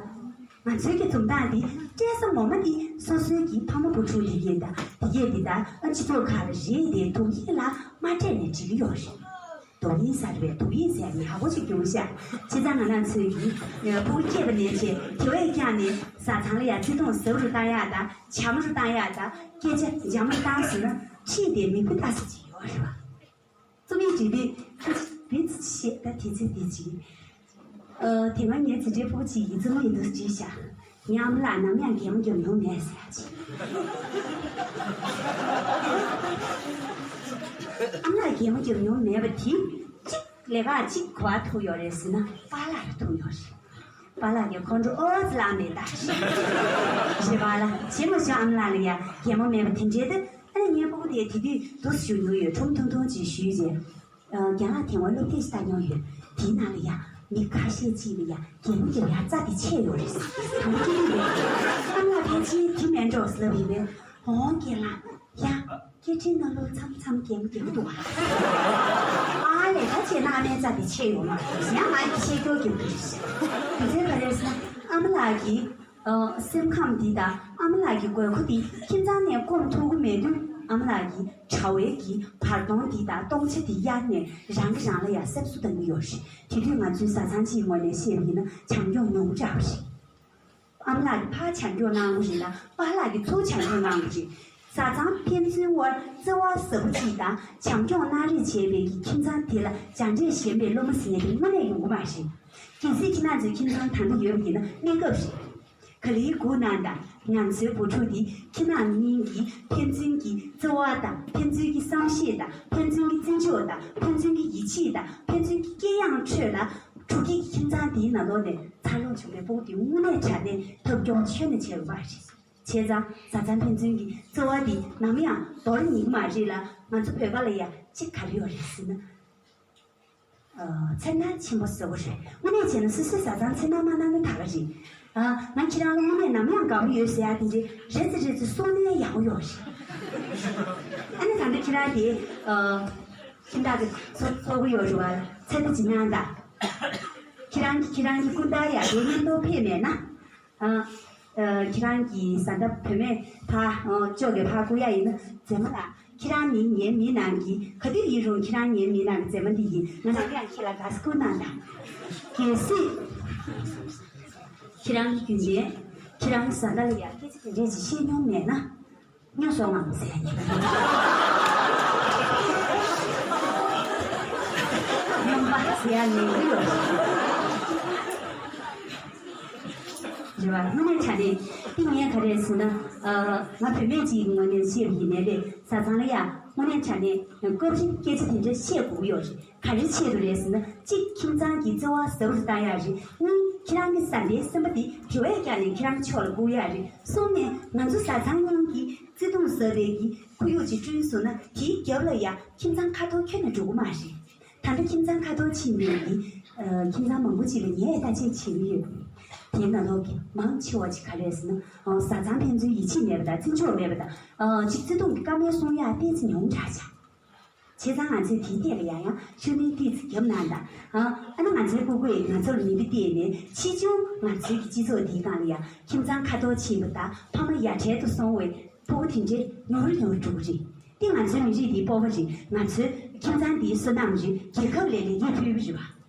ང་ཚོའི་གི་འཛུམ་མདངས་འདི་ སྤྲད་ས་ངོ་མ་འདི་སོ་སོའི་གི་ཕ་མ་བུ་ཕྲུག་ཡིན་གྱི་ད་དེ་གས་འདི་ད་ཨ་སྤྱི་ཚོགས་ཁག་ལ་རེད་དེ་དུག་ཡིག་ལ་མ་སྤྲད་ནས་འགྲིག་གི་ཡོད་རེད། དུག་ཡིག་ཟེར་བའི་དུག་ཡིག་ཟེར་ནི་ཧ་གོ་ཅིག་གྱུར་ཤག་བྱས་ཙང་ང་རང་ཚོའི་གི་ཕྲུ་གུ་སྐྱེས་པ་ནས་བྱས་དེ་བས་ཀྱང་ནས་བཟའ་ཚང་ལ་ཡ་བརྩེ་དུང་ཟབ་རུ་བཏང་ཡག་དང་བྱམས་རུ་བཏང་ཡག་དང་སྐད་ཆ་འཇམ་རུ་བཏང་ཟེར་ན་ཁྲིད་དེ་མི་བུ་ལྟ་ས་ཅིག་ཡོད་རེད་བ། རྩོམ་ཡིག་བྲིས་དུས་ཁ་ཅིག་བེད་ཅིག་བཤད་ད་དེ་ཚོད་དེ་ཅིག་ཨ་དེ་སྔ་ངའི་འཛིན་གྲྭའི་ཕྲུ་གུ་ཅིག་གིས་རྩོམ་ཡིག་འདི་བྲིས་ཤག་ངའི་ཨ་མ་ལགས་ནམ་ཡང་གད་མོ་རྒྱབ་མྱོང་མེད་ཟེར་ཡག་ཅིག་ཨ་མ་ལགས་གད་མོ་རྒྱབ་མྱོང་མེད་པ་དེ་གཅིག་ལས་ཀ་གཅིག་གོ་བ་ཐུག་ཡོད་རེད་ཟེར་ན་པཱ་ལགས་ལ་ཐུག་ཡོད་རེད། པཱ་ལགས་ཀྱིས་ཁོང་ཁྲོ་ཨོ་ཙི་ལངས་ནས་ད་ཞེས་པཱ་ལགས་བྱེད་མ་བྱུང་ཨ་མ་ལགས་ལ་ཡ་གད་མོ་མེད་པ་དེ་འདྲའི་ད་ཨ་ནི་ངའི་ཕྲུ་གུ་དེ་དེ་དུས་འདུག་ཞུ་མྱོང་ཡོད། ཁྲོམ་ཐུང་ཐུང་ཅིག་ཞུས་རྗེས། རྒན་ལགས་དེ་སྔོན་སློབ་དེབ་ཞིག་ལྟ་མྱོང་ཡོད། དེའི་ནང་ལ་ཡ་མི་ཁ་ཤས་ཅིག་ལ་ཡ་གད་མོ་རྒྱབ་ཡག་རྩ་དེ་ཆད་ཡོད་རེད། ད་ལྟ་སྐྱེ་དུས་ཨ་མ་ལགས་ཕལ་ཆེར་དེ་མིན་འགྲོ་ཟེར་ལབ་ཡིན་པས། འོང་རྒན་ལགས་ཡ། སྐད་འཕྲིན་ནང་ལོགས་མཚམས་མཚམས་གད་མོ་རྒྱག་གི་འདུག་ཨ། ཨ་ལས་ད་བྱས་ན་ཨ་མའི་རྩ་དེ་ཆད་ཡོད་མ་རེད། ཡང་ང་ཡི་ཆད་སྐྱོར་རྒྱག་གི་རེད། དེ་ཚོའི་ག་རེ་ཟེར་ན་ཨ་མ་ལགས་ཀྱི་ཨ་སེམས་ཁམས་འདི་དང་ཨ་མ་ལགས་ཀྱི་དགོས་མཁོ་འདི་ཁྱིམ་ཚང་ནས་སྐོང་ཐུབ་ཀྱི་མེད་དུས་ཨ་མ་ལགས་ཀྱི་དྲ་བའི་གི་བར་སྟོང་འདི་དང་སྟོང་ཆ་འདི་གཡར་ནས་རང་གིས་རང་ལ་ཡ་སེམས་གསོ་གཏོང་གི་ཡོད་རེད། དེ་དུས་ང་ཚོའི་བཟའ་ཚང་གཅིག་ངོས་ནས་བཤད་པ་ཡིན་ན་བྱམས་སྐྱོང་ཉུང་དྲགས་པ་རེད། ཨ་མ་ལགས་ཀྱིས་ཕར་བྱམས་སྐྱོང་གནང་དགོས་རེད་ལ་པཱ་ལགས་ཀྱིས་ཚུར་བྱམས་སྐྱོང་གནང་དགོས་རེད། བཟའ་ཚང་ཕན་ཚུན་དབར་བརྩེ་བ་ཟབ་པོ་ཅིག་དང་བྱམས་སྐྱོང་གནང་རེས་བྱས་པའི་གི་ཁྱིམ་ཚང་དེ་ལ་སྦྱངས་འབྲས་ཞན་པའི་སློབ་མ་ཟེར་མཁན་དེ་དངོས་གནས་ཡོང་གི་མ་རེད། གལ་སྲིད་ཁྱེད་རང་ཚོའི་ཁྱིམ་ཚང་ད་འདི་ཡོད་པ་ཡིན་ན་གནས་སྐབས་རེད། ག་ལེར་སྒུག་གནང་དང་། ང་ཚོའི་བུ་ཕྲུག་འདི་ཁྱེད་རྣམ་གཉིས་ཀྱི་ཕན་ཚུན་གྱི་བརྩེ་བ་དང་ཕན་ཚུན་གྱི་བསམ་ཤེས་དང་ཕན་ཚུན་གྱི་བརྩི་འཇོག་དང་ཕན་ཚུན་གྱི་ཡིད་ཆེས་དང་ཕན་ཚུན་གྱི་དཀྱེལ་ཡངས་ཁྲོད་ལ། འཕྲོ་སྐྱིད་ཀྱི་ཁྱིམ་ཚང་འདིའི་ནང་ལོགས་ནས་འཚར་ལོངས་བྱུང་བའི་ཕྲུ་གུ་དེ་དངོས་གནས་དྲང་གནས་ཐབས་སྐྱོ་ཁྱོན་ནས་ཆེ་བ་རེད། བྱས་ཙང་བཟའ་ཚང་ཕན་ཚུན་གྱི་བརྩེ་བ་འདི་ནམ་ཡང་འདོར་ཉན་གྱི་མ་རེད་ལ། ང་ཚོ་བོད་པ་ལ་ཡ་གཅིག་ག་རེ་ཡོད་རེད་ཟེར་ན། ཨ། ཚེར་སྣང་ཆེན་པོ་ཟེར་བ་རེད། དངོས་གནས་བྱས་ན་སོ་སོའི་བཟའ་ཚང་ཚེར་སྣང་མ་གནང་ན་ད་ག་རེད། ཨ། ང་ཁྱེད་རང་ལ་དངོས་གནས་ནམ་ཡང་དགའ་པོ་ཡོད་ཟེར་ཡ་དེ་འདྲའི་རེ་ཙམ་རེ་ཙམ་གསུང་ན་ཡག་པོ་ཡོད་རེད། ཨ་ནི་ད་ལྟ་ཁྱེད་རང་དེ། ཨ། ཁྱིམ་བདག་གི་ཚོ་ཚོ་བོ་ཡོད་རེད་བ། ཚེ་ད་ཅི་གནང་ད། ཁྱེད་རང་གི་ཁྱེད་རང་གི་སྐུ་ཟླ་ཡ་དེ་མཉམ་དུ་ཕེབས་མེད་ན། ཨ། ཨ། ཁྱེད་རང་གི་བཟའ་ཟླ་བུད་མེད་ཕ། ཨ། ཅོག་གི་ཕ་སྐུ་ཡ་ཡིན་ན་མཛེས་མ་ལགས། ཁྱེད་རང་ནི་ངའི་མིག་ནང་གི་ག་དུས་ཡིན་རུང་ཁྱེད་རང་ངའི་མིག་ནང་གི་མཛེས་མ་འདི་ཡིན། ང་ནམ་ཡང་ཁྱེད་ལ་དགའ་བསུ་གནང་དང་། གལ་སྲིད་ཁྱེད་རང་གི་རྒྱུན་ལྡན་ཁྱེད་རང་གི་བཟའ་ཟླ་ལ་ཡ་སྐད་ཆ་དེ་འདྲས་ཅིག་བཤད་མྱོང་མེད་ན། སྨྱོ་སོང་ངམ་ཟེར་ཉེས་པ་རེད། སྨྱོན་པ་ཟེར་ཡ་ལས་ཀྱི་ཡོད་རེད་བ། དངོས་གནས་དྲང་གནས་དེ་ངས་ག་རེ་ཟེར་ན། ཨ། ང་བུད་མེད་ཅིག་གི་ངོས་ནས་བཤད་པ་ཡིན་ནའི་རེད། བཟའ་ཚང་ལ་ཡ་དངོས་གནས་དྲང་གནས་སྐབས་རེ་སྐད་ཆ་དེ་འདྲ་བཤད་དགོས་ཀྱི་ཡོད་རེད། ག་རེ་ཆེད་དུ་རེད་ཟེར་ན། གཅིག་ཁྱིམ་ཚང་གི་བརྩེ་བ་ཟབ་རུ་བཏང་ཡག་རེད། གཉིས་ཁྱེད་རང་གི་བཟའ་ཟླའི་སེམས་པ་དེ་དེ་བས་ཀྱང་ནས་ཁྱེད་རང་ཕྱོགས་ལ་བཀུག་ཡག་རེད། གསུམ་ནས་ང་ཚོ་བཟའ་ཚང་གཉིས་ཀྱི་བརྩེ་དུང་ཟབ་པའི་གི་ཁོར་ཡུག་ཅིག་བསྐྲུན་སོང་ན་དེའི་རྒྱབ་ལ་ཡ་ཁྱིམ་ཚང་ཁ་ཐོར་ཁྱོན་ནས་འགྲོ་གི་མ་རེད། ད་ལྟ་ཁྱིམ་ཚང་ཁ་ཐོར་ཕྱིན་པའི་གི་ཨ། ཁྱིམ་ཚང་མང་པོ་ཅིག་ལ་ངས་བརྟག་དཔྱད་བྱེད་ཀྱི་ཡོད། དེའི་ནང་ལོགས་ཀྱི་མང་ཆེ་བ་ཅིག་ག་རེ་རེད་ཟེར་ན། ཨ། བཟའ་ཚང་ཕན་ཚུན་ཡིད་ཆེས་མེད་པ་དང་བརྩི་འཇོག་མེད་པ་དང་། ཨ། ཅིག་བརྩེ་དུང་གི་བཀའ་མོལ་གསུང་ཡག་ཏོག་ཙམ་ཉུང་དྲགས་ཆགས། བྱས་ཙང་ང་ཚོས་དེའི་ཐད་ལ་ཡང་ཡང་ཤུགས་སྣོན་ཏོག་ཙམ་བརྒྱབ་གནང་དང་། ཨ། ཨ་ནི་ང་ཚོའི་སྤུ་གུས་ང་ཚོར་མིག་དཔེ་བལྟས་ནས་ཕྱིས་འབྱུང་ང་ཚོའི་གི་སྤྱི་ཚོགས་འདིའི་སྒང་ལ་ཡང་ཁྱིམ་ཚང་ཁ་ཐོར་ཕྱིན་པ་དང་ཕ་མ་ཡ་བྲལ་དུ་སོང་བའི་ཕྲུ་གུ་དེ་འདྲའི་ཉུང་རུ་ཉུང་རུ་འགྲོ་གི་རེད། དེ་ང་ཚོའི་མི་རིགས་འདིའི་སྤོབས་པ་རེད། ང་ཚོའི་ཁྱིམ་ཚང་འདིའི་བསོད་ནམས་རེད། རྒྱལ་ཁབ་ལ་ལེགས་སྐྱེས་ཕུལ་བ་རེད་བ།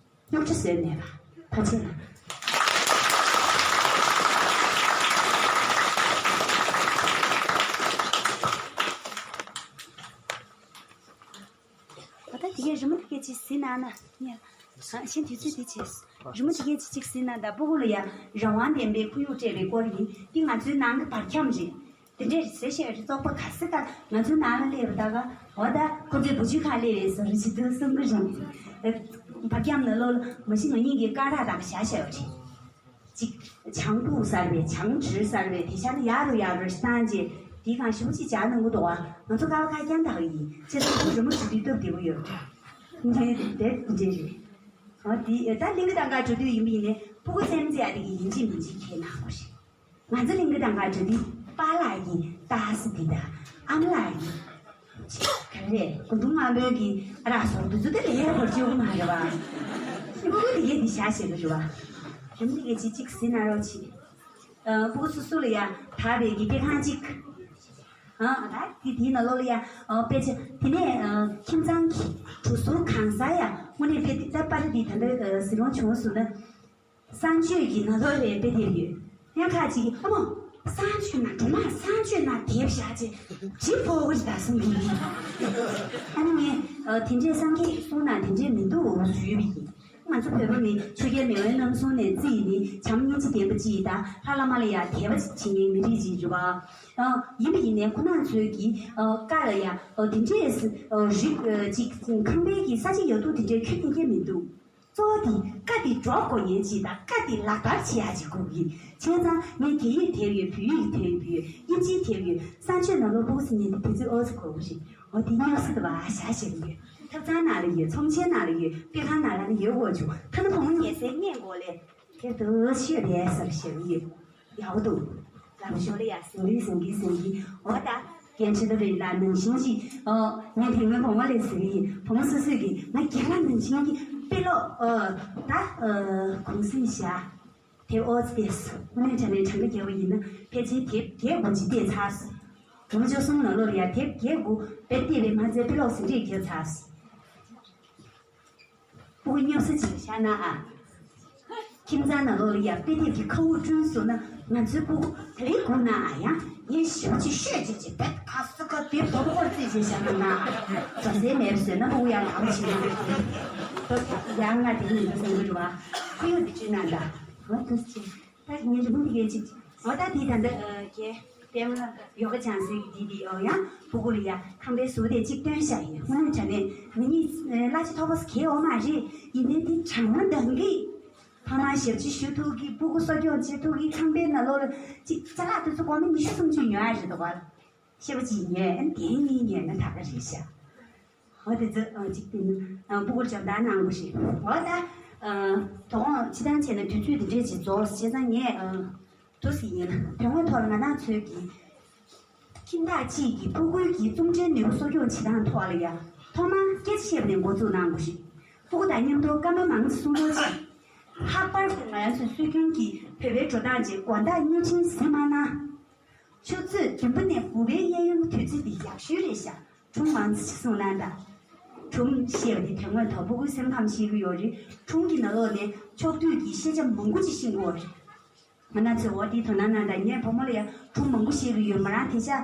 རྙོག་དྲ་བཟོས་མེད་པ། ཕལ་ཆེར་ལ། ད་ལྟ་དེ་གའི་རི་མོ་དེ་གའི་ཅིག་གཟིགས་གནང་ན་ཉལ། གཞན་དུས་ཚོད་དེ་བྱས། རི་མོ་དེ་གའི་ཅིག་ཅིག་གཟིགས་གནང་དང་། སྤུ་གུ་ལ་ཡང་རང་དབང་ལྡན་པའི་ཁོར་ཡུག་སྤྲད་པའི་སྐོར་ཡིན། འདི་ང་ཚོའི་ནང་གི་བར་ཁྱམས་རེད། དེ་འདྲས་ཟེར་བཤད་རེད། ཙོག་པ་ག་ཚོད་ལྟར་ང་ཚོའི་ནང་ལ་སླེབས་པ་ད་ག་འོ་ད་ཁོ་ཚོའི་བུ་ཆུང་ཁ་སླེབས་རེད་ཟེར་རེ་ཅིག་ཏུ་གསུང་གི་རེད། བར་ཁྱམས་ནང་ལོགས་ལ་མ་གཞི་ང་གཉིས་ཀྱི་ཀ་རག་དང་བཞག་བཞག་ཡོད་རེད། གཅིག་ཆང་ཕུག་ཟེར་བས་ཆང་བྲིར་ཟེར་བས་དེ་ཆ་ནི་ཡག་རུ་ཡག་རུ་བཏང་རྗེས་དེའི་སྒང་ཞེ་པོ་ཅིག་ཇག་གནང་གི་འདུག་བ། ང་ཚོ་ཀ་བ་ཁ་རྐྱང་དག་ཡིན། ཁྱེད་ཚོ་བུ་རི་མོ་བྲིས་དུས་སྟབས་བདེ་པོ་ཡོད་རེད། འདི་དེབ་འདི་རེད། འོ་དེ་ད་གླིང་གི་ཐང་ག་འགྲོ་དུས་ཡིན་པ་ཡིན་ནའི་སྤུ་གུ་སེམས་ཙེ་ཡ་དེ་གི་ཡིན་གཅིག་མིན་གཅིག་ཁྱེད་གནང་དགོས་རེད། ང་ཚོ་གླིང་གི་ཐང་ག་འགྲོ་དུས་པཱ་ལགས་ཀྱི་ཏ་སི་འདི་དང་ཨ་མ་ལགས་ཀྱི་ག་རེ་རེད། སྒོ་དུང་དམར་པོའི་གི་ཨ་རག་སོགས་འདི་ཚོ་དེ་ལས་ཡག་པར་བཅོས་གི་མ་རེད་བ། སྤུ་གུ་དེ་གས་འདི་བཞག་བྱེད་གི་རེད་བ། རིམ་འདི་གས་ཅིག་ཅིག་ཟིན་ན་རོགས་བྱེད། ཨ། སྤུ་གུ་སོ་སོ་ལ་ཡ་དག་པའི་གི་དཔེ་ཁང་གཅིག་ཨ། ད་དེ་དེའི་ནང་ལོགས་ལ་ཡ། ཨ། དཔེ་ཆ་དེ་ནས། ཨ། ཁྱིམ་ཚང་གི་གྲུ་ཟུར་གང་ཟག་ཡ་དངོས་གནས་དཔེ་དེབ་ད་པར་དེ་ད་ལྟ་ཨ་ཟི་ལོང་བྱུང་སོང་ན། གསང་སྤྱོད་ཀྱི་ནང་ལོགས་ལ་དཔེ་དེབ་ཡོད། ཡང་ཁ་ཅིག་གིས་ཨ་མོ། གསང་སྤྱོད་ནང་སྒྲོལ་མ་གསང་སྤྱོད་ནང་དེབ་བཞག་ཅེས་ཇི་ཕོ་བོ་ཞིག་ད་གསུང་གི་ཡིན། ཨ་ནི་ངས། ཨ། དེ་འདྲས་སངས་རྒྱས་ཀྱིས་གསུངས་ན་དེ་འདྲས་མི་འདུག་ཞུས་པ་ཡིན། ང་ཚོ་བོད་པ་མི་ཆོས་རྒྱལ་མེས་དབོན་རྣམ་གསུམ་ནས་རྩིས་ནི་བྱམས་སྙིང་རྗེ་ལྡན་པ་ཅིག་དང་ལྷ་བླ་མ་ལ་ཡ་དད་པ་བྱེད་མཁན་མི་རིགས་ཅིག་རེད་པ། ཨ། ཡིན་པ་ཡིན་ནའི་ཁོ་རང་ཚོའི་གི། ཨ། བཀའ་ལ་ཡ། ཨ། དེ་འདྲས། ཨ། རིགས། ཨ། ཅིག་ཁང་པའི་གི་ས་ཆ་ཡག་སྡུག་དེ་འདྲས་ཁྱོན་ནས་ཁྱེར་མི་འདུག་གཙོ་བོ་དེ་བཀའ་དེ་སྒྲོག་དགོས་མཁན་ཅིག་དང་བཀའ་དེ་ལག་བསྟར་བྱེད་ཡག་ཅིག་དགོས་ཀྱི། བྱས་ཙང་ངས་རྒྱ་ཡིག་དེབ་ཡོད། བོད་ཡིག་དེབ་ཡོད། དབྱིན་ཇིའི་དེབ་ཡོད། གསང་སྤྱོད་ནང་ལོགས་སྤུ་གུ་ཟེར་མཁན་དེ་དེ་ཚོའི་ཨོ་ཙི་གོ་གི་རེད། འོ་དེ་སྙོབ་ས་དུ་བ་ཤ་ཞིག་ཡོད། ཐབ་ཚང་ནང་ལ་ཡོད། ཚོམས་ཆེན་ནང་ལ་ཡོད། དཔེ་ཁང་ནང་ལ་ནི་ཡོད་དགོས་བྱུང་། ཐ་ན་བུ་མོ་ཉལ་སའི་སྔས་མགོ་ལས། དེར་དུ་ཤོད་པའི་སར་ཞེས་ཡོད། ཡག་པོ་འདུག་ལབ་ཞོར་ལ་ཡ་ཟིང་གི་ཟིང་གི་ཟིང་གི། འོ་ད། རྒན་ཁྲི་ཏོ་རེད་ལ་ནང་བཞིན་གྱི། ཨོ། ངས་དེ་སྔོན་བུ་མོ་ལས་ཟེར་གི་ཡིན། བུ་མོ་སོ་སོས་ཀྱི་ང་རྒན་ལགས་ནང་བཞིན་གྱི་དཔེ་ཀློག་ཨོ། ད། ཨོ། གུང་སེང་བཞག་དེབ་ཨོ་ཙི་ཏེས་དངོས་གནས་དྲང་གནས་གྲངས་ཀ་རྒྱག་པ་ཡིན་ན་ཕལ་ཆེར་དེབ་བརྒྱད་དགུ་ཅིག་བལྟས་ཚར་སོང་། ལོ་བཅུ་གསུམ་ནང་ལོགས་ལ་ཡ་དེབ་བརྒྱད་དགུ་དཔེ་བལྟས་པས་མ་ཚད་དཔེ་ཀློག་ཟིན་བྲིས་བརྒྱབ་ཚར་སོང་། སྤུ་གུ་སྙོབ་ས་ཅིག་བཞག་ན་ཨ། ཁྱིམ་ཚང་ནང་ལོགས་ལ་ཡ་དཔེ་དེབ་ཀྱི་མཁའ་དབུགས་བསྐྲུན་སོང་ན་ང་ཚོའི་སྤུ་གུ་དེ་རིང་སྒུག་ན་ཨ། ཡང་ངས་ཞེ་པོ་ཅིག་ཤོད་ཅེས་ཀྱི་དཔེ་ཁ་སུ་ཁ་དེབ་དོ་པོ་བརྩིས་ཅེས་བཞག་ན་ཨ། བཟོ་སའི་མེད་པ་བཟོས་ན་སྤུ་གུ་ཡང་ལག་པ་བྱེད་ན་ཡང་ང་དེ་ཉིད་ལ་སེམས་ཁུར་བ་ཁོར་ཡུག་འདི་བཅོས་ན་འདྲ། ང་དུ་ཆེ། ད་ངའི་རི་མོ་འདི་གས་ཅིག་འོ་ད་འདི་ད་འདི་ཨ། ཀྱེ། པད་མ་ཡོ་ག་སྦྱང་སའི་འདི་འདི་ཨོ་ཡང་སྤུ་གུ་ལ་ཡ་ཁང་པའི་ཟུར་དེ་གཅིག་སྟོན་བཞག་ཡིན། དངོས་གནས་དྲང་གནས་ང་གཉིས་གླ་ཆ་མཐོ་པོ་གས་ཡོད་མ་རེད། ཡིན་ནའི་འདི་དྲང་མོ་འདང་གི། ཕ་མ་ཞབས་ཕྱི་ཞུ་ཐུབ་ཀྱི། སྤུ་གུ་གསོ་སྐྱོང་བྱེད་ཐུབ་ཀྱི། ཁང་པའི་ནང་ལོགས་ལ་གཅིག་ཅ་ལག་དེ་ཚོ་སྒོར་མོ་ཉི་ཤུ་སུམ་ཅུ་ཉོ་ཡ་རེད་འདུག་ག་ཤེས་པ་ཅིག་ཉོས། ཨ་ནི་དེ་གཉིས་ཉོས་ན་ད་ག་རེད་ཤག་འོ་དེ་ཚོ་ཨ་གཅིག་དེ་ནི་ཨ་སྤུ་གུར་སྦྱོང་བརྡར་གནང་དགོས་ཤིང་། འོ་ད་ཨ་དོ་དགོང་སྤྱི་བཏང་བྱས་ན་དུས་ཚོད་འདི་འདྲས་ཅིག་རྫོགས། བྱས་ཙང་ངས་ཨ་དུ་ཟིག་ཡིན། དོན་དངོས་ཐོག་ལ་ང་རང་ཚོའི་གི་ཁྱིམ་བདག་གཅིག་གིས་སྤུ་གུའི་གི་རྩོམ་འབྲིའི་ནུས་པ་གསོ་སྐྱོང་བྱེད་སྟངས་ཐོག་ལ་ཡ་ཐོག་མར་སྐད་ཆ་བཤད་པ་ནས་འགོ་འཛུགས་གནང་དགོས་ཤིང་། སྤུ་གུ་དང་མཉམ་དུ་སྐར་མ་མང་ཆེ་གསུང་རོགས་བྱེད། ལྷག་པར་དུ་ང་རང་ཚོའི་སྲོལ་རྒྱུན་གྱི་བོད་པའི་འགྲོ་སྟངས་ཀྱི་དགོང་དག་བརྙན་འཕྲིན་གཟིགས་མ་གནང་། ཆུ་ཚོད་བདུན་པ་ནས་དགུ་པའི་གཡས་གཡོན་གྱི་དུས་ཚོད་འདི་ཡག་ཤོས་རེད་ཤག་སྒྲུང་མང་ཙམ་ཞིག་གསུང་གནང་དང་། སྒྲུང་བཤད་པ་འདི་དོན་དངོས་ཐོག་སྤུ་གུའི་སེམས་ཁམས་ཤེས་ཀྱི་ཡོད་རེད། སྒྲུང་གི་ནང་ལོགས་ནས་ཕྱོགས་བསྡུས་ཀྱི་ཤེས་བྱ་མང་པོ་ཅིག་ཤེས་ཀྱི་ཡོད་རེད། ང་རང་ཚོས་འོ་འདིའི་དོ་སྣང་གནང་དང་། ངས་བུ་མོ་ལ་ཡང་སྒྲུང་མང་པོ་བཤད་ཀྱི་ཡོད། མོ་རང་དེ་ཤག་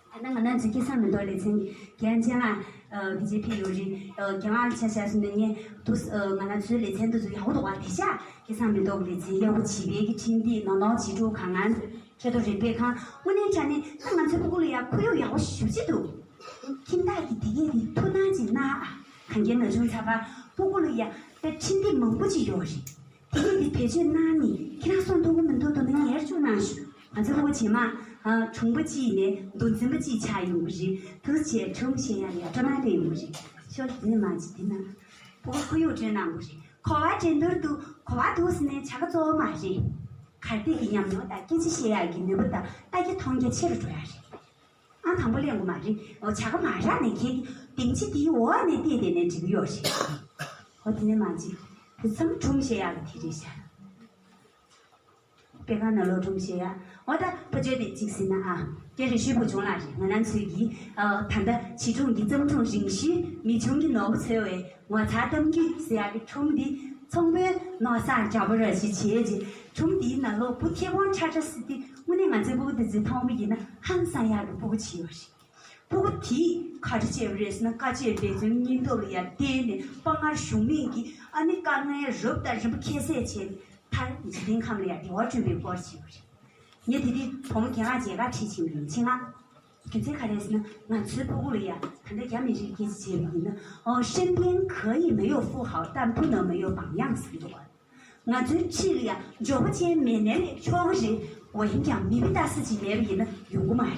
ཨ། ད་ནི་ང་རང་ཚོའི་སྐལ་བཟང་མེ་ཏོག་ལེ་ཚན་གྱི་རྒན་ཅན་ལགས་ཨ་འདི་རྗེས་ཕེབས་ཡོད་རེད། ཨ་རྒན་ལགས་ཆ་བཞག་སོང་ན་ངས་དུ་ཨ་ང་རང་ཚོའི་ལེ་ཚན་དུ་ཚོ་ཡག་པོ་འདུག་བ། དེ་ཤག་སྐལ་བཟང་མེ་ཏོག་གི་ལེ་ཚན་དབྱར་ཁུག་བྱིས་པའི་གི་འཕྲིན་སྟེགས། ནོར་ནོར་བྱིས་ཕྲུག་གང་གང་། ཁྱེད་ཚོ་རིག་པའི་ཁང་། དངོས་གནས་དྲང་གནས་ད་ང་ཚོའི་སྤུ་གུ་ལ་ཡང་ཁོར་ཡུག་ཡག་པོ་ཞེ་པོ་ཅིག་འདུག་ཁྱིམ་བདག་གིས་དེ་གས་དེ་ཐུགས་སྣང་ཅིག་གནང་ཨ། གང་རྒྱལ་ན་ཆུང་ཚགས་པར་སྤུ་གུ་ལ་ཡང་ད་འཕྲིན་སྟེགས་མང་པོ་ཅིག་ཡོད་རེད། དེ་གས་དེ་བེད་སྤྱོད་གནང་ནས་ཁྱེད་རང་སོང་ཐུབ་ཀྱི་མི་འདུག་འདུག་ན་ཉེར་བཅུག་གནང་ཞུ། ང་ཚོའི་སྤུ་གུ་རྗེས་མ་ཨ་གྲོང་པ་གཅིག་ནས་མདོ་འཛིན་པ་གཅིག་ཆགས་ཡོང་གི་རེད། དུ་བྱས་ཁྲོམ་བཤད་ཡག་ཡ་སྤྲོ་སྣང་སྤྲད་ཡོང་གི་རེད། ཤོག་དེ་ནས་མ་ཅིག་དེ་ན་སྤུ་གུ་ཁོར་ཡུག་སྤྲོད་གནང་དགོས་རེད། གོ་བ་འགྲན་བསྡུར་དུ་གོ་བ་འདུག་ཟེར་ནས་བྱ་དགའ་གཙོ་བོ་མ་རེད། གར་སྟེགས་ཀྱི་ཉམས་མྱོང་དང་སྐད་ཆ་བཤད་ཡག་གི་ནུས་པ་དང་ལྟ་རྒྱ་མཐོང་རྒྱ་ཆེ་རུ་འགྲོ་ཡག་རེད། ཨང་དང་པོ་ལེན་དགོས་མ་རེད། འོ་བྱ་དགའ་མ་རག་ནས་ཁྱེད་ཀྱིས་སྡིངས་ཆ་དེའི་འོག་ནས་བལྟས་བསྡད་ནས་འགྲིག་གི་ཡོད་རེད། འོ་དེ་ནས་མ་གཅིག་དེ་ཚང་མ་སྒྲུང་བཤད་ཡག་གི་དེ་རེད་ཤག་དཔེ་ཁང་ནང་ལོགས་སྒྲུང་བཤད་ཡག་འོ་ད་ཕ་ཆོས་དེ་གཅིག་ཟེར་ན་ཨ། སྐད་རིགས་ཤུལ་བུ་བྱུང་ལ་རེད། ང་རང་ཚོའི་གི་ཨ་ད་ལྟ་བྱིས་སྒྲུང་གི་བརྩམས་སྒྲུང་རིང་ཤོས་མི་ཆུང་གི་ནོར་བུ་འཚོལ་བའི་ངོ་མཚར་གཏམ་རྒྱུད་ཟེར་ཡག་གི་སྒྲུང་འདི་ཚོང་དཔོན་ནོར་བཟང་འཇམ་པོ་ར་ཞིག་བྱས་རྗེས་སྒྲུང་འདིའི་ནང་ལོགས་བུ་མཐེ་བོང་ཁྲ་ཁྲ་ཟེར་དེ་དངོས་གནས་ང་ཚོའི་སྤུ་གུ་དེ་ཚོས་མཐོང་བ་ཡིན་ན་ཧང་སང་ཡག་གི་སྤུ་གུ་ཅིག་ཡོད་རེད། སྤུ་གུ་དེས་ག་རེ་བྱས་པ་རེད་ཟེར་ན། དཀའ་སྤྱད་འབད་བརྩོན་སྙིང་སྟོབས་ལ་ཡར་བརྟེན་ནས་དཔའ་ངར་གཞུང་མེད་ཀྱིས་ཨ་ནི་དཀའ་ངལ་རབ་དང་རིམ་པ་ཁྱད་བསད་བྱས་ནས་མཐར་འཇིག་རྟེན་ཁམས་ལ་ཡར་བདེ་བ་བསྐྲུན་པའི་སྐོར་བྱས་པ་རེད། ངས་དེ་དུས་བུ་མོ་རྒན་ལགས་མཇལ་ཁ་ཁྲིད་ཕྱིན་པ་ཡིན། ཆེད་མངགས། རྒྱུ་མཚན་ག་རེ་ཟེར་ན། ང་ཚོའི་སྤུ་གུ་ལ་ཡ་ད་ལྟ་རྒྱ་མི་རིགས་སྐད་ཆ་བྱས་པ་ཡིན་ན། ཨོ་身边可以没有富豪，但不能没有榜样ཟེར་འདུག་ང་ཚོའི་འཁྲིས་ལ་ཡ་འབྱོར་པ་ཅན་མེད་ནའི་ཆོག་གི་རེད། འོ་ཡིན་ཀྱང་མི་བུ་ལྟ་ས་ཅིག་མེད་པ་ཡིན་ན་ཡོང་གི་མ་རེད།